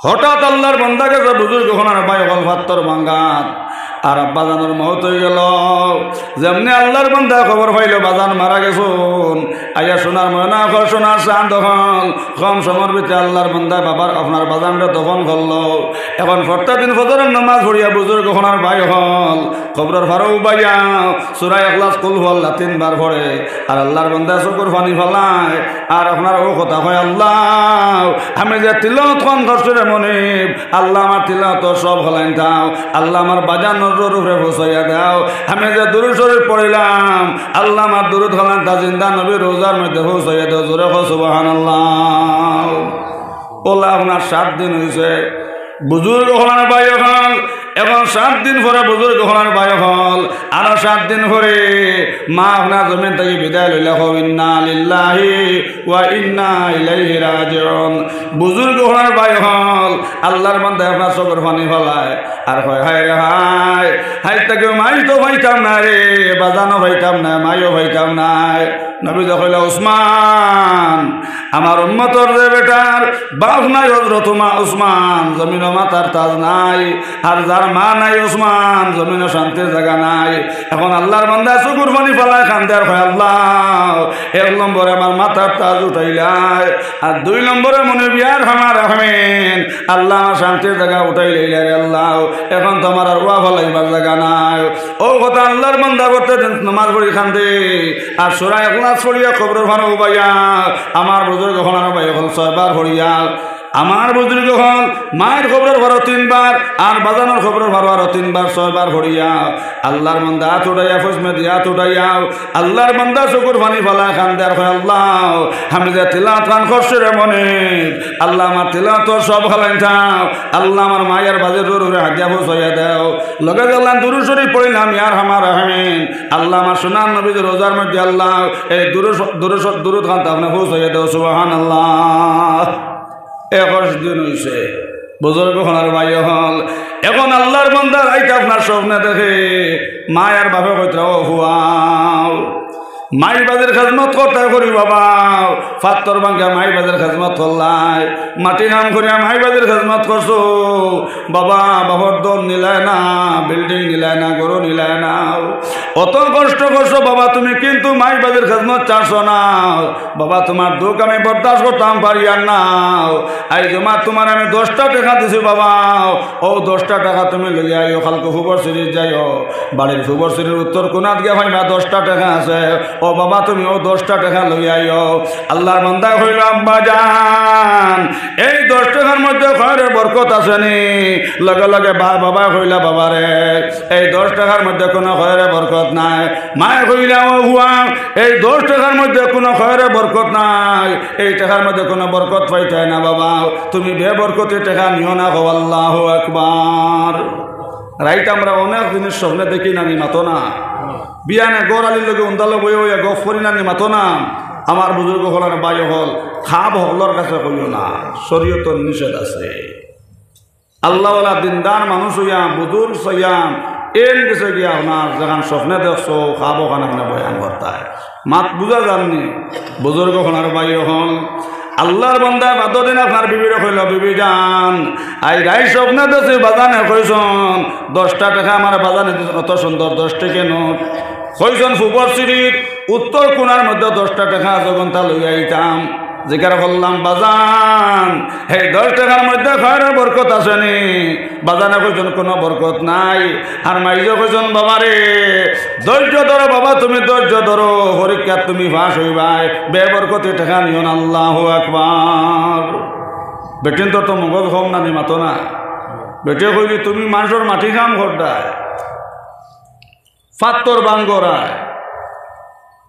হঠাৎ আল্লার বান্দা গেছে বুজুর্গ অকলর, ভাই অকল, ফাত্তর ভাঙ্গাত, আর আব্বা জানর মউত অইগেলো। যেমনে আল্লার বান্দায় খবর পাইলো বাজান মারা গেছইন, আইয়া সোনার ময়না অকল, সোনার চান্দ অকল, কম সময়র ভিতরে আল্লার বান্দায় বাবার, আপনার বাজানরে দফন করলো। এখন প্রত্যেক দিন ফজরর নামাজ পড়িয়া বুজুর্গ অকলর, ভাই অকল, কবরর পারো উবাইয়া সূরা ইখলাস, কুল হু আল্লাহ তিনবার পড়ে, আর আল্লার বান্দায় চকুর পানি ফালায়, আর আপনার ও কথা কয়, "আল্লাহ, আমি যে তিলাওয়াত খান করছি রে মনিব, আল্লাহ আমার তিলাওয়াত সব ফালাইন দাও, আল্লাহ আমার বাজানর রুহর উপরে পৌঁছাইয়া দাও, আমি যে দুরূদ শরীফ পড়িলাম, আল্লাহ আমার দুরূদ খান তা জিন্দা নবীর রওজার মধ্যে পৌঁছাইয়া দাও।" জোরে কও সুবহানাল্লাহ। অলা আপনার সাত দিন অইছে, বুজুর্গ অকলর, ভাই অকল, এখন সাত দিন পরে বুজুর্গ অকলর, ভাই অকল, আরো সাত দিন পরে মা আপনার জমিন থাকি বিদায় লইলা। কও, "ইন্না লিল্লাহি ওয়া ইন্না ইলাইহি রাজিউন।" বুজুর্গ অকলর, ভাই অকল, আল্লার বান্দায় আপনার চকুর পানি ফালায়, আর কয়, "হায় রে হায়, হায়, তাকে মাই তো পাইতাম না রে, বাজানও পাইতাম না, মাইও পাইতাম না।" নবীয়ে কইলা, "উসমান, আমার উম্মতর যে বেটার বাপ নাই হযরত উমা-, উসমান, জমিনো মাথার তাজ নাই, আর যার মা নাই উসমান, জমিনো শান্তির জাগা নাই। এখন আল্লাহর বান্দা চকুর পানি ফালায় কান্দে আর কয়, "আল্লাহ, এক নম্বরে আমার মাথার তাজ উঠাইলায়, আর দুই নম্বরে মনে বিয়ার হামার আহমেন, আল্লাহ আমার শান্তির জাগা উঠাইলাইলা রে আল্লাহ, এখন তো আমার আর ওয়া ফালাইবার জাগা নাই।" ও কথা আল্লাহর বান্দা করতে দিন নামাজ পড়ি কান্দে, আর সূরা ইখলাস পড়িয়া কবরর পারো উবাইয়া, আমার বুজুর্গ অকল আর ভাই অকল ছয়বার পড়িয়া, আমার বুজুর্গ অকল মায়ের কবরর পারো তিনবার, আর বাজানোর কবরর পারো আরো তিনবার, ছয়বার পড়িয়া, আল্লাহর বান্দা আত উঠাইয়া ফসমে দিয়া আত উঠাইয়া, আল্লাহর বান্দা চকুর পানি ফালায় কান্দে আর কয়, "আল্লাহ, আমি যে তিলাওয়াত খান করছি রে মনে, আল্লাহ আমার তিলাওয়াতর সব হালাইন থাও, আল্লাহ আমার মায়ের বাজে জোর করে হাদিয়া পৌঁছাইয়া দাও।" লগে গেলাম দুরূদ শরীফ পড়িলাম, ইয়ার হামার আহমিন, আল্লাহ আমার সোনার নবীর রোজার মধ্যে আল্লাহ এই দুরূদ, দুরূদ, দুরূদ খান তো আপনি পৌঁছাইয়া দাও, সুবহানাল্লাহ। একুশ দিন হইছে, বুজুর্গ অকল আর ভাই অকল। এখন আল্লাহর বান্দা রাইত আপনার স্বপ্নে দেখে, মায় আর বাপে কইতরা, "ও ফুয়াও, মাই বাজির খেজমত করতায় করি বাবাও, ফাত্তর ভাঙ্গা মাই বাজির খেজমত করলায়, মাটি কাম করিয়া মাই বাজির খেজমত করছো বাবা, বাপর ধন নিলায় না, বিল্ডিং নিলায় না, গরু নিলায় না, অত কষ্ট করছো বাবা তুমি, কিন্তু মাই বাজির খেজমত ছাড়ছো না।" বাবা, তোমার দুখ আমি বরদাস্ত করতাম পারি আর না। আইজ জুমাত তোমার আমি দশটা টেকা দিছি বাবা, ও দশটা টেকা তুমি লইয়া আইও, কালকে ফুবর সিঁড়িত যাইও, বাড়ির ফুবর সিঁড়ির উত্তর কোণাত গিয়া পাইবা দশটা টেকা আছে, ও বাবা তুমি ও দশটা টেকা লইয়া আইও। আল্লাহর বান্দায় কইল, "আব্বা জান, এই দশ টেকার মধ্যে খয়রে বরকত আছে নি?" লগে লগে বা-, বাবায় কইলা, "বাবা রে, এই দশ টেকার মধ্যে কোনো খয়রে বরকত নাই।" মায় কইলা, "ও ফুয়া, এই দশ টেকার মধ্যে কোনো খয়রে বরকত নাই, এই টেকার মধ্যে কোনো বরকত পাইতায় না বাবা, তুমি বেবরকতি টেকা নিও না।" কও আল্লাহু আকবার। রাইত আমরা অনেক জিনিস স্বপ্নে দেখি না নি, মাতো না? বিয়ানে ঘর আলির লগে উন্দালো বইয়া বইয়া গফ করি না নি, মাতো না? আমার বুজুর্গ অকল আর ভাই অকল, খাব অকলর কাছে কইও না, শরীয়তর নিষেধ আছে। আল্লাহওয়ালা দিনদার মানুষ অইয়া, বুজুর্গ অইয়া, এন গেছে গিয়া আপনার যেখান স্বপ্নে দেখছো, খাব অখান আপনে বয়ান করতায়। মাত বুঝা যার নি? বুজুর্গ অকল আর ভাই অকল, আল্লাহর বান্দায় বাদর দিন আপনার বিবিরে কইল, "বিবি জান, আইজ রাইত স্বপ্নে দেখছি বাজানে কইছন, দশটা টেকা আমার বাজানে দিছন, অত সুন্দর দশ টেকা নোট।" কইছন, "ফুবর সিঁড়ির উত্তর কোণার মধ্যে দশটা টেকা আছে, অখানতা লইয়া আইতাম।" জিকার করলাম, "বাজান, এই দশ টেকার মধ্যে খয়রে বরকত আছে নি?" বাজানে কইছন, "কোনো বরকত নাই।" আর মাইজে কইছন, "বাবা রে, ধৈর্য ধরো বাবা, তুমি ধৈর্য ধরো, পরীক্ষাত তুমি পাস অইবায়, বেবরকতি টেকা নিও না।" আল্লাহু আকবার। বেটিন্তর তো মগজ কম না নি, মাতো না? বেটিয়ে কইলি, "তুমি মানষর মাটি কাম কররায়, ফাত্তর ভাঙ্গরায়,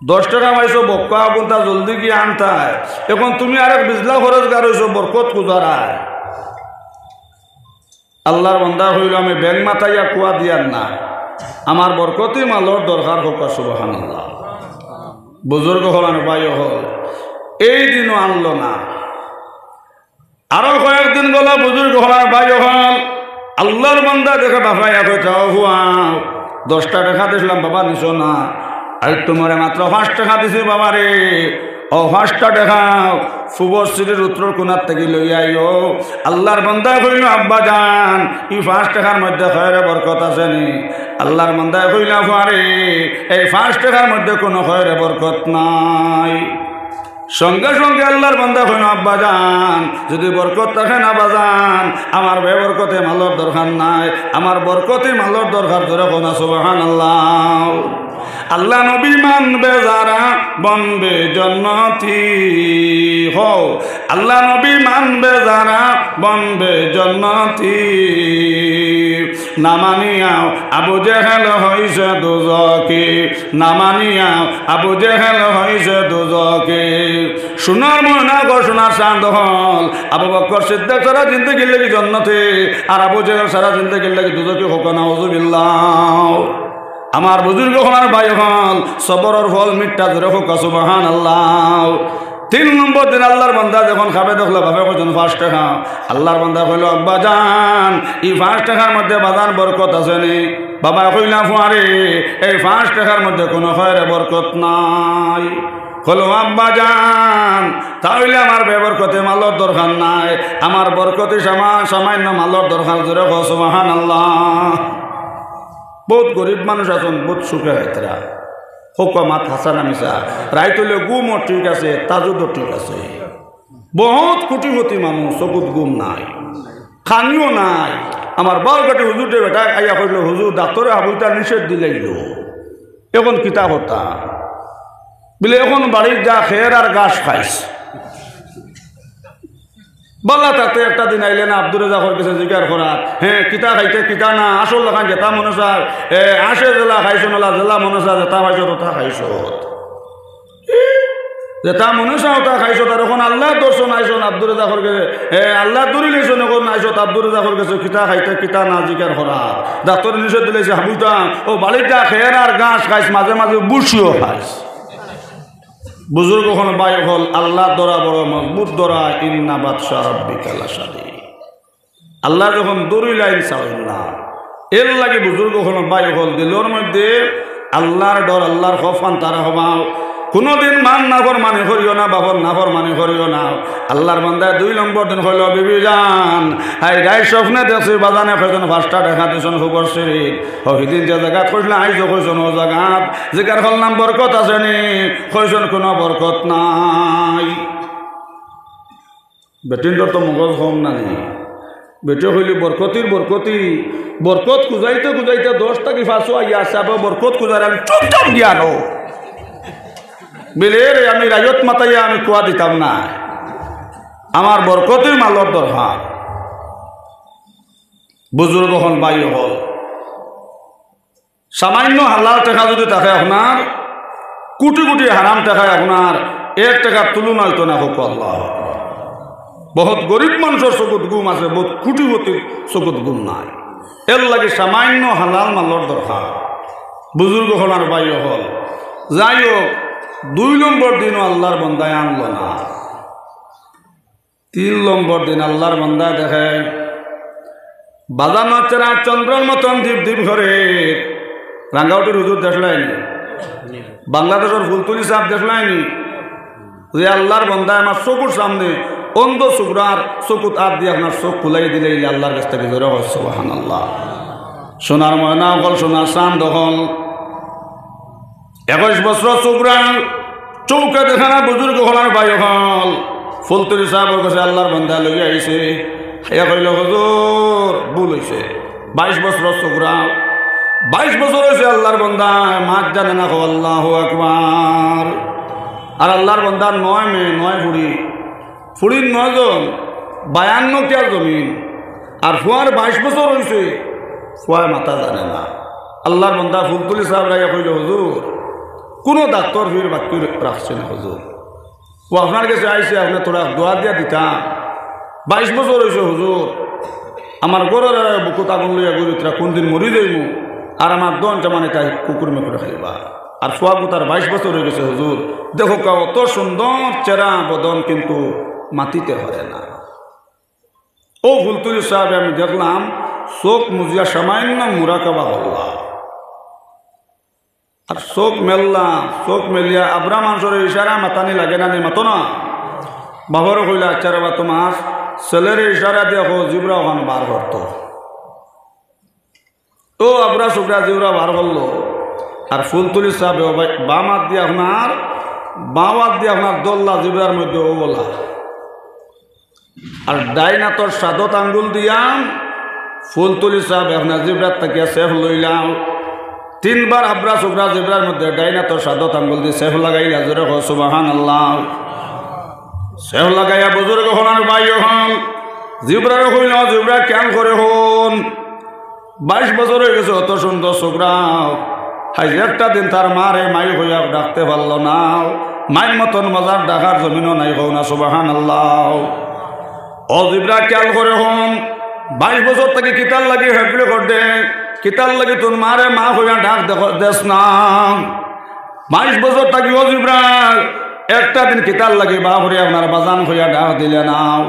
দশ টেকা পাইছো, বক্কা অখানতা জলদি গিয়া আনতায়, এখন তুমি আরেক বিজলা খরচ গার অইছো, বরকত খুজারায়।" আল্লাহর বান্দায় কইল, "আমি ব্যাঙ মাতাইয়া কুয়া দিয়ার না, আমার বরকতি মালর দরকার।" কউক্কা সুবহানাল্লাহ। বুজুর্গ অকল আর ভাই অকল, এই দিনও আনলো না। আরো কয়েকদিন গেল, বুজুর্গ অকল আর ভাই অকল, আল্লাহর বান্দায় দেখে বাফাইয়া কইতরা, "ও ফুয়া, দশটা টেকা দিছলাম বাবা, নিছো না, আইজ তুমারে মাত্র পাঁচ টেকা দিছি বাবা রে, ও পাঁচটা টেকা ফুবর সিঁড়ির উত্তর কোণার থাকি লইয়া আইও।" আল্লাহর বান্দায় কইল, "আব্বা জান, ই পাঁচ টেকার মধ্যে খয়রে বরকত আছে নি?" আল্লাহর বান্দায় কইলা, "ফুয়া রে, এই পাঁচ টেকার মধ্যে কোনো খয়রে বরকত নাই।" সঙ্গে সঙ্গে আল্লাহর বান্দায় কইল, "আব্বা জান, যদি বরকত থাকে না বাজান, আমার বেবরকতি মালর দরকার নাই, আমার বরকতি মালর দরকার।" জোরে কও না সুবহানাল্লাহ। আল্লাহ নবী মানবে যারা বনবে জন্নতি। কও, আল্লাহ নবী মানবে যারা বনবে জন্নতি। না মানিয়াও আবু জেহেল হইছে দুজখি, না মানিয়াও আবু জেহেল হইছে দুজখি। সোনার ময়না গো, সোনার চান্দ অকল, আবু বকর সিদ্দিক সারা জিন্দেগির লাগি জন্নতি, আর আবু জেহেল সারা জিন্দেগির লাগি দুজখি। কউক্কা নাউজুবিল্লাহ। আমার বুজুর্গ অকল আর ভাই অকল, সবরর ফল মিঠা, জোরে কউক্কা সুবহানাল্লাহ। তিন নম্বর দিন আল্লাহর বান্দায় যখন খাবে দেখলো, বাফে কইছন, "পাঁচ টেকা।" আল্লাহর বান্দায় কইল, "আব্বা জান, ই পাঁচ টেকার মধ্যে বাজান বরকত আছে নি?" বাবায় কইলা, "ফুয়া রে, এই পাঁচ টেকার মধ্যে কোনো খয়রে বরকত নাই।" কইলো, "আব্বা জান, তা অইলে আমার বেবরকতি মালর দরকার নাই, আমার বরকতি সামা-, সামাইন্য মালর দরকার।" জোরে কও সুবহানাল্লাহ। বউত গরিব মানুষ আছইন, বউত সুখে খাইতরা। কউক্কা মাত হাছা না মিছা? রাইত অইলে ঘুমও ঠিক আছে, তাহাজ্জুদও ঠিক আছে। বউত কোটিপতি মানুষ, চকুত ঘুম নাই, খানিও নাই। আমার বারঘাটি হুজুররে বেটায় আইয়া কইলো, "হুজুর, ডাক্তরে হাবুলতা নিষেধ দিলাইলো, অখন কিতা করতাম?" বলে, "অখন বাড়িত যা, খের আর ঘাস খাইস।" বালা থাকতে একটা দিন আইলে না আব্দুর রাজ্জাকর গেছে জিকার করাত, "হে, কিতা খাইতে, কিতা না, আসল লাখান যেতা মনো চায়, এ, আশে জেলা খাইছো নালা, জেলা মনো চায়, যেতা পাইছো অতা খাইছো।" যেতা মনো চায় অতা খাইছো, তার অখন আল্লার দর্শন আইছো না আব্দুর রাজ্জাকর গেছে, এ, আল্লার দূরি লইছো না, অখন আইছো আব্দুর রাজ্জাকর গেছে, কিতা খাইতে, কিতা না জিকার করাত। ডাক্তরে নিষেধ দিলাইছে, হাবুলতা, অউ বাড়িত যা, খের আর ঘাস খাইস, মাঝে মাঝে ভুসিও খাইস। বুজুর্গ অকল, ভাই অকল, আল্লার ডরা বড় মজবুত ডরা, ইন্না বাতশা রাব্বিকা লাশাদীদ। আল্লায় যখন ডরাইলাইন, ছাড়ইন না। এরলাগি বুজুর্গ অকল, ভাই অকল, দিলর মধ্যে আল্লার ডর, আল্লার খওফ আনতারা হবাও। কুনুদিন মার নাফরমানি করিও না, বাপর নাফরমানি করিও না। আল্লার বান্দায় দুই নম্বর দিন কইলো, "বিবি জান, আইজ রাইত স্বপ্নে দেখছি বাজানে কয়জন পাঁচটা টেকা দিছইন, খুব অস্থির। অউ হিদিন যে জাগাত কইছলা, আইজও কইছইন অউ জাগাত।" জিকার করলাম, "বরকত আছে নি?" কইছইন, "কুনু বরকত নাই।" বেটিন্তর তো মগজ কম না নি। বেটিয়ে কইলে, "বরকতির বরকতি, বরকত খুজাইতে খুজাইতে দশ থাকি পাঁচও আইয়া আছে, আবার বরকত খুজার আমি চুপচাপ গিয়া রও।" বলে, "এরে, আমি রাইত মাতাইয়া আমি কুয়া দিতাম না, আমার বরকতির মালর দরকার।" বুজুর্গ অকল, ভাই অকল, সামাইন্য হালাল টেকা যুদি থাকে আপনার, কুটি কুটি হারাম টেকায় আপনার এক টেকার তুলনা অইতো না। কউক্কা আল্লাহু আকবার। বউত গরিব মানষর চকুত ঘুম আছে, বউত কোটিপতির চকুত ঘুম নাই। এরলাগি সামাইন্য হালাল মালর দরকার। বুজুর্গ অকল আর ভাই অকল, যাই হউক, দুই নম্বর দিনও আল্লার বান্দায় আনলো না। তিন নম্বর দিন আল্লার বান্দায় দেখে বাজানো চেরা চন্দ্রর মতন দীপ দীপ করে। রাঙ্গাউটির হুজুর দেখলায়নি, বাংলাদেশর ফুলতলি সাব দেখলায়নি, যে আল্লার বান্দায় আমার চকুর সামনে অন্ধ ছোকরার চকুত আত দিয়া আপনার চোখ খুলাই দিলে, ইলা আল্লার গেছ থাকি জোরে কও সুবহানাল্লাহ। সোনার ময়না অকল, সোনার চান্দ অকল, একুশ বছর ছোকরা, চউখে দেখে না বুজুর্গ অকল আর ভাই অকল। ফুলতলি সাবর গেছে আল্লার বান্দা লইয়া আইছে। আইয়া কইলো, "হুজুর, ভুল অইছে। বাইশ বছর ছোকরা, বাইশ বছর অইছে আল্লার বান্দা, মাত জানে না, কও আল্লাহু আকবার।" আর আল্লার বান্দার নয় মেয়ে, নয় ফুড়ি, ফুড়ির নয়জন, বায়ান্ন কিয়ার জমিন। আর ফুয়ার বাইশ বছর অইছে, ফুয়ায় মাতা জানে না। আল্লার বান্দা ফুলতলি সাবরে আইয়া কইলো, "হুজুর, কুনু ডাক্তর ফির বাকি রাখছি না হুজুর। অউ আপনার গেছে আইছি, আপনে থুড়া দোয়া দিয়া দিতা। বাইশ বছর অইছে হুজুর, আমার ঘরর বুকুত আগুন লইয়া ঘুরি, থুড়া কুনদিন মরি যাইমু, আর আমার ধন জামানি তাই কুকুর মেকুরে খাইবা।" আর ফুয়াগুতার বাইশ বছর অইগেছে হুজুর। দেখউক্কা, অত সুন্দর চেরা বদন, কিন্তু মাতিতে পারে না। অউ ফুলতলি সাবরে আমি দেখলাম, চউখ মুজিয়া সামাইন্য মুরাকাবা করলা। আর চউখ মেললা, চউখ মেলিয়া আবরা মানষরে ইশারা মাতানি লাগে না নি, মাতো না? বাপরে কইলা, "আচ্ছা রেবা, তুমার ছেলেরে ইশারা দিয়া কও, জিব্রা অখান বার করতো।" অউ আবরা ছোকরা জিব্রা বার করলো। আর ফুলতলি সাবে অউ বাম আত দিয়া আপনার, বাম আত দিয়া আপনার ধরলা জিব্রার মধ্যে অউ বলা। আর ডাইন আতর সাদত আঙ্গুল দিয়া ফুলতলি সাবে আপনার জিব্রার থাকিয়া ছেপ লইলা। তিনবার আবরা ছোকরা জিব্রার মধ্যে ডাইন আতর সাদত আঙ্গুল দি ছেপ লাগাইলা, জোরে কও সুবহানাল্লাহ। ছেপ লাগাইয়া বুজুর্গ অকল আর ভাই অকল, জিব্রারে কইলা, "জিব্রা, খিয়াল করি হুন, বাইশ বছর অইগেছে, অত সুন্দর ছোকরা, আইজ একটা দিন তার মারে মাই কইয়া ডাকতে পারলো না, মাইর মতন মজার ডাক আর জমিনো নাই, কও না সুবহানাল্লাহ।" ও জিব্রা, খিয়াল করি হুন, বাইশ বছর থাকি কিতার লাগি হেগড়ি কররে, কিতার লাগি তুর মারে মা কইয়া ডাক দেখ-, দেস না? বাইশ বছর থাকি, ও জিব্রাইল, একটা দিন কিতার লাগি বাফরে আপনার বাজান কইয়া ডাক দিলে না?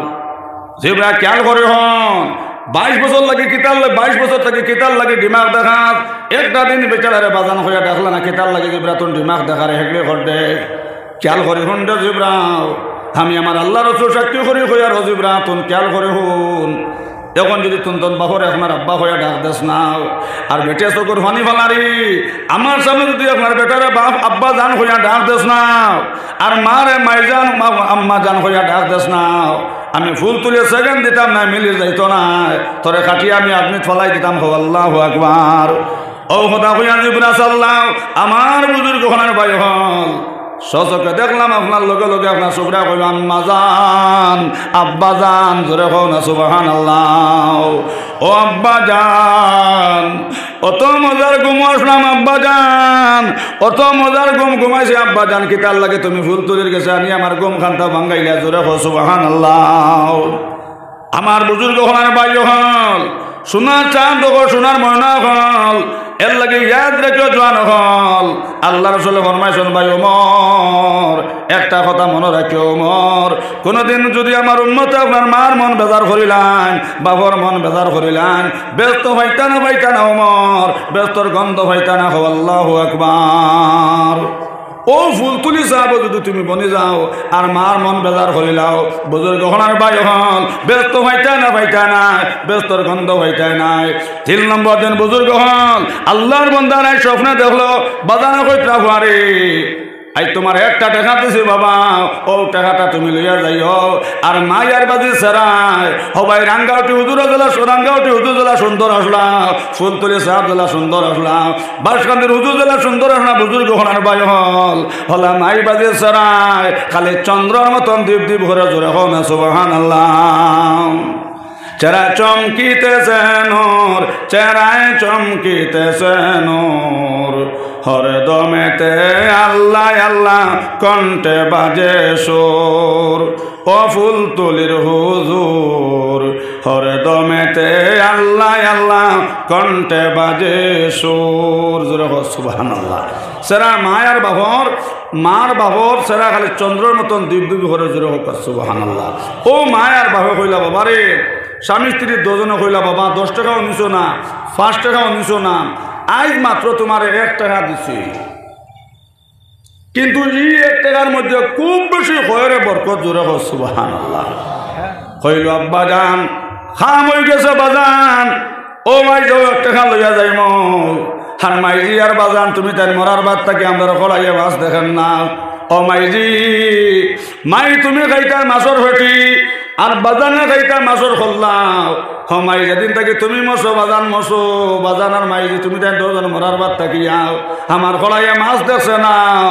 জিব্রাইল, খিয়াল করি হুন, বাইশ বছর লাগি কিতার লা-, বাইশ বছর থাকি কিতার লাগি দিমাগ দেখাস, একটা দিন বেচারারে বাজান কইয়া ডাকলা না, কিতার লাগি জিব্রাইল তুন দিমাগ দেখারে হেগড়ি কররে? খেয়াল করি হুন রে জিব্রাও, আমি আমার আল্লার রসুল সাক্ষী করি কইয়ার, ও জিব্রা, তুন খেয়াল করি হুন। এখন যদি তুন তুন বাপরে আপনার আব্বা কইয়া ডাক দেস না, আর বেটিয়ে চকুর পানি ফালারি, আমার সামনে যদি আপনার বেটারে বাপ আব্বা জান কইয়া ডাক দেস না, আর মারে মাই জান, মা-, আম্মা জান কইয়া ডাক দেস না, আমি ফুলতলি সেকেন্ড দিতাম না, মিলি যাইতো না, তোরে কাটিয়া আমি আদমিত ফালাই দিতাম। কও আল্লাহু আকবার। ও কথা কইয়া জিব্রা সাল্লাম, আমার বুজুর্গ অকল আর ভাই অকল, স্বচক্ষে দেখলাম আপনার লগে লগে আপনার ছোকরা কইল, "আম্মা জান, আব্বা জান", জোরে কও না সুবহানাল্লাহ। ও আব্বা জান, অত মজার ঘুম আসলাম আব্বা জান, অত মজার ঘুম ঘুমাইছি আব্বা জান, কিতার লাগি তুমি ফুলতলির গেছে আনি আমার ঘুম খান্তা ভাঙ্গাইলা, জোরে কও সুবহানাল্লাহ। আমার বুজুর্গ অকল আর ভাই অকল, সোনার চাঁদ অকল, সোনার ময়না অকল, এর লাগি ইয়াদ রাখিও জোয়ান অকল, আল্লার রসুলে ফরমাইছইন, ভাই ওমর, একটা কথা মনো রাখিও ওমর, কোনোদিন যদি আমার উম্মতে আপনার মার মন বেজার করিলাইন, বাপর মন বেজার করিলাইন, বেহেস্ত পাইতা না পাইতা না ওমর, বেহেস্তর গন্ধ পাইতা না। কও আল্লাহু আকবার। ও ফুলতলি সাব যদি তুমি বনি যাও আর মার মন বেজার করিলাও, বুজুর্গ অকল আর ভাই অকল, বেহেস্ত পাইতা না পাইতা না, বেহেস্তর গন্ধ পাইতা না। তিন নম্বর দিন বুজুর্গ অকল, আল্লার বন্দায় স্বপ্নে দেখলো, বাজানে কইতরা, "ফুয়ারে, আইজ তুমার একটা টেকা দিছি বাবা, অউ টেকাটা তুমি লইয়া যাইও।" আর মায়ার বাজি সেরায়, হবাই রাঙ্গাউটি হুজুর যেলা, রাঙ্গাউটি হুজুর যেলা সুন্দর আসলা, ফুলতলি সাব যেলা সুন্দর আসলা, বাঁশকান্দির হুজুর যেলা সুন্দর আসলা, বুজুর্গ অকল আর ভাই অকল, হলা মাই বাজি সেরায়, খালি চন্দ্রর মতন দীপ দীপ করে, জোরে কও না সুবহানাল্লাহ। চেহারা চমকিতেছে নূর, চেহারায় চমকিতেছে নূর, হরদমেতে আল্লাহ আল্লাহ কণ্ঠে বাজে সুর। ও ফুলতলির হুজুর, হরদমেতে আল্লাহ আল্লাহ কণ্ঠে বাজে সুর। জোরে কও সুবহানাল্লাহ। চেহারা মায়ার বাপর, মার বাপর চেহারা খালি চন্দ্রর মতন দীপ দীপ করে, জোরে কও সুবহানাল্লাহ। ও মায়ার বাপে কইলা, "বাবারে, স্বামী স্ত্রীর দুইজনে কইলা, বাবা, দশ টেকাও নিছো না, পাঁচ টেকাও নিছো না, আইজ মাত্র তুমারে এক টেকা দিছি, কিন্তু ই এক টেকার মধ্যে খুব বেশি খয়রে বরকত।" জোরে কও সুবহানাল্লাহ। কইল, "আব্বা জান, কাম অইগেছে বাজান, ও মাই যাও, এক টেকা লইয়া যাইমু।" আর মাইজি আর বাজান, তুমি তাইন মরার বাদ থাকি আমরার খলাইয়া মাছ দেখের না। ও মাইজি, মাই তুমি খাইতায় মাছর পেটি, আর বাজানে খাইতায় মাছর কল্লা। ও মাই, যেদিন থাকি তুমি মরছো, বাজান মরছো, বাজান আর মাইজি তুমি তাইন দুইজন মরার বাদ থাকি আও, আমার খলাইয়া মাছ দেখছে না।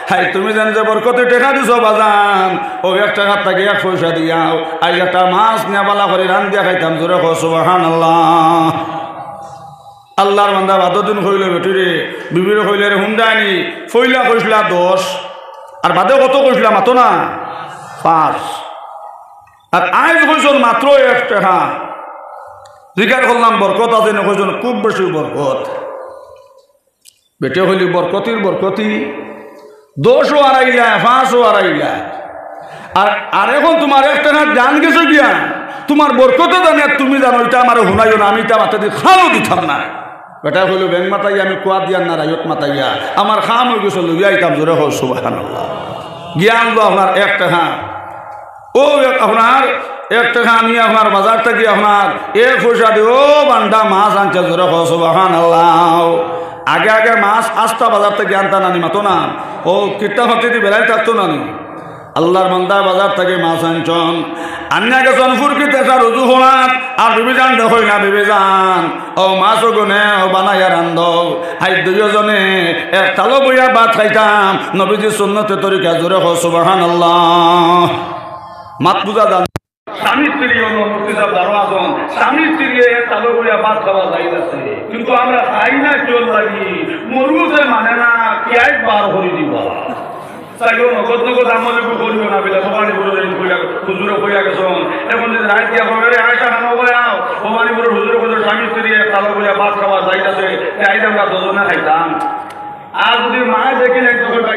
হায়, তুমি যেন যে বরকতি টেকা দিছো বাজান, অউ এক টেকার থাকি এক পয়সা দিয়াও, আইজ একটা মাছ নিয়া বালা করি রান্দিয়া খাইতাম। জোরে কও সুবহানাল্লাহ। আল্লার বান্দা বাদর দিন কইল, "বেটিরে, বিবিরে কইলে রে হুন্ডানি, পয়লা কইছলা দশ, আর বাদে কত কইছলা মাতো না? পাঁচ। আর আইজ কইছন মাত্র এক টেকা।" জিকার করলাম, "বরকত আছে নি?" কইছন, "খুব বেশি বরকত।" বেটিয়ে কইলি, "বরকতির বরকতি, দশও আড়াইলা, পাঁচও আড়াইলা। আর, আর এখন তুমার এক টেকার জান গেছে গিয়া, তুমার বরকতে জানে, তুমি জানো, ইতা আমারে হুনাইও না, আমি ইতা মাথাদি খালও দিতাম না।" বেটায় কইল, "বেং মাতাইয়া আমি কুয়া দিয়ার না, রাইত মাতাইয়া, আমার কাম অইগেছে, লইয়া আইতাম।" জোরে কও সুবহানাল্লাহ। গিয়া আনলো আপনার এক টেকা। ও এক-, আপনার এক টেকা আনিয়া আপনার বাজার থাকি আপনার এক পয়সা দি ও বান্দা মাছ আনছে, জোরে কও সুবহানাল্লাহ। আগে আগে মাছ আস্তা বাজার থাকি আনতা নানি, মাতো না, অউ কিত্তা ফাতি দি বেলাই থাকতো নানি। আল্লার বান্দা বাজার থাকি মাছ আনছন, আনিয়া গেছন ফুরকিত একটা রুজু খোলাত, আর বিবিজানরে কইলা, "বিবিজান, অউ মাছ অগুনে অউ বানাইয়া রান্ধো, আইজ দুইওজনে এক তালো বইয়া ভাত খাইতাম নবীজির সুন্নতে তরিকা।" জোরে কও সুবহানাল্লাহ। মাত বুঝা যার না? স্বামী স্ত্রী অইলো মুফতি সাব বারো আছন, স্বামী স্ত্রী এক তালো বইয়া ভাত খাওয়া জায়েজ আছে, কিন্তু আমরা খাই না কিওর লাগি, মরুতে মানে না, কিয়াই বার করি দিবা। তাইলে নগদ নগদ আমল এগু করিও না, বিলা ভবানীপুরর এই কইয়া, হুজুরে কইয়া গেছন। এখন যদি রাইত দিয়া কইবে, "রে আয়সা খানো কইয়াও", ভবানীপুরর হুজুরে কইবে, "স্বামী স্ত্রী এক তালো বইয়া ভাত খাওয়া জায়েজ আছে, আইজ আমরা দুইজনে খাইতাম।" আর যদি মায় দেখি নাই, তখন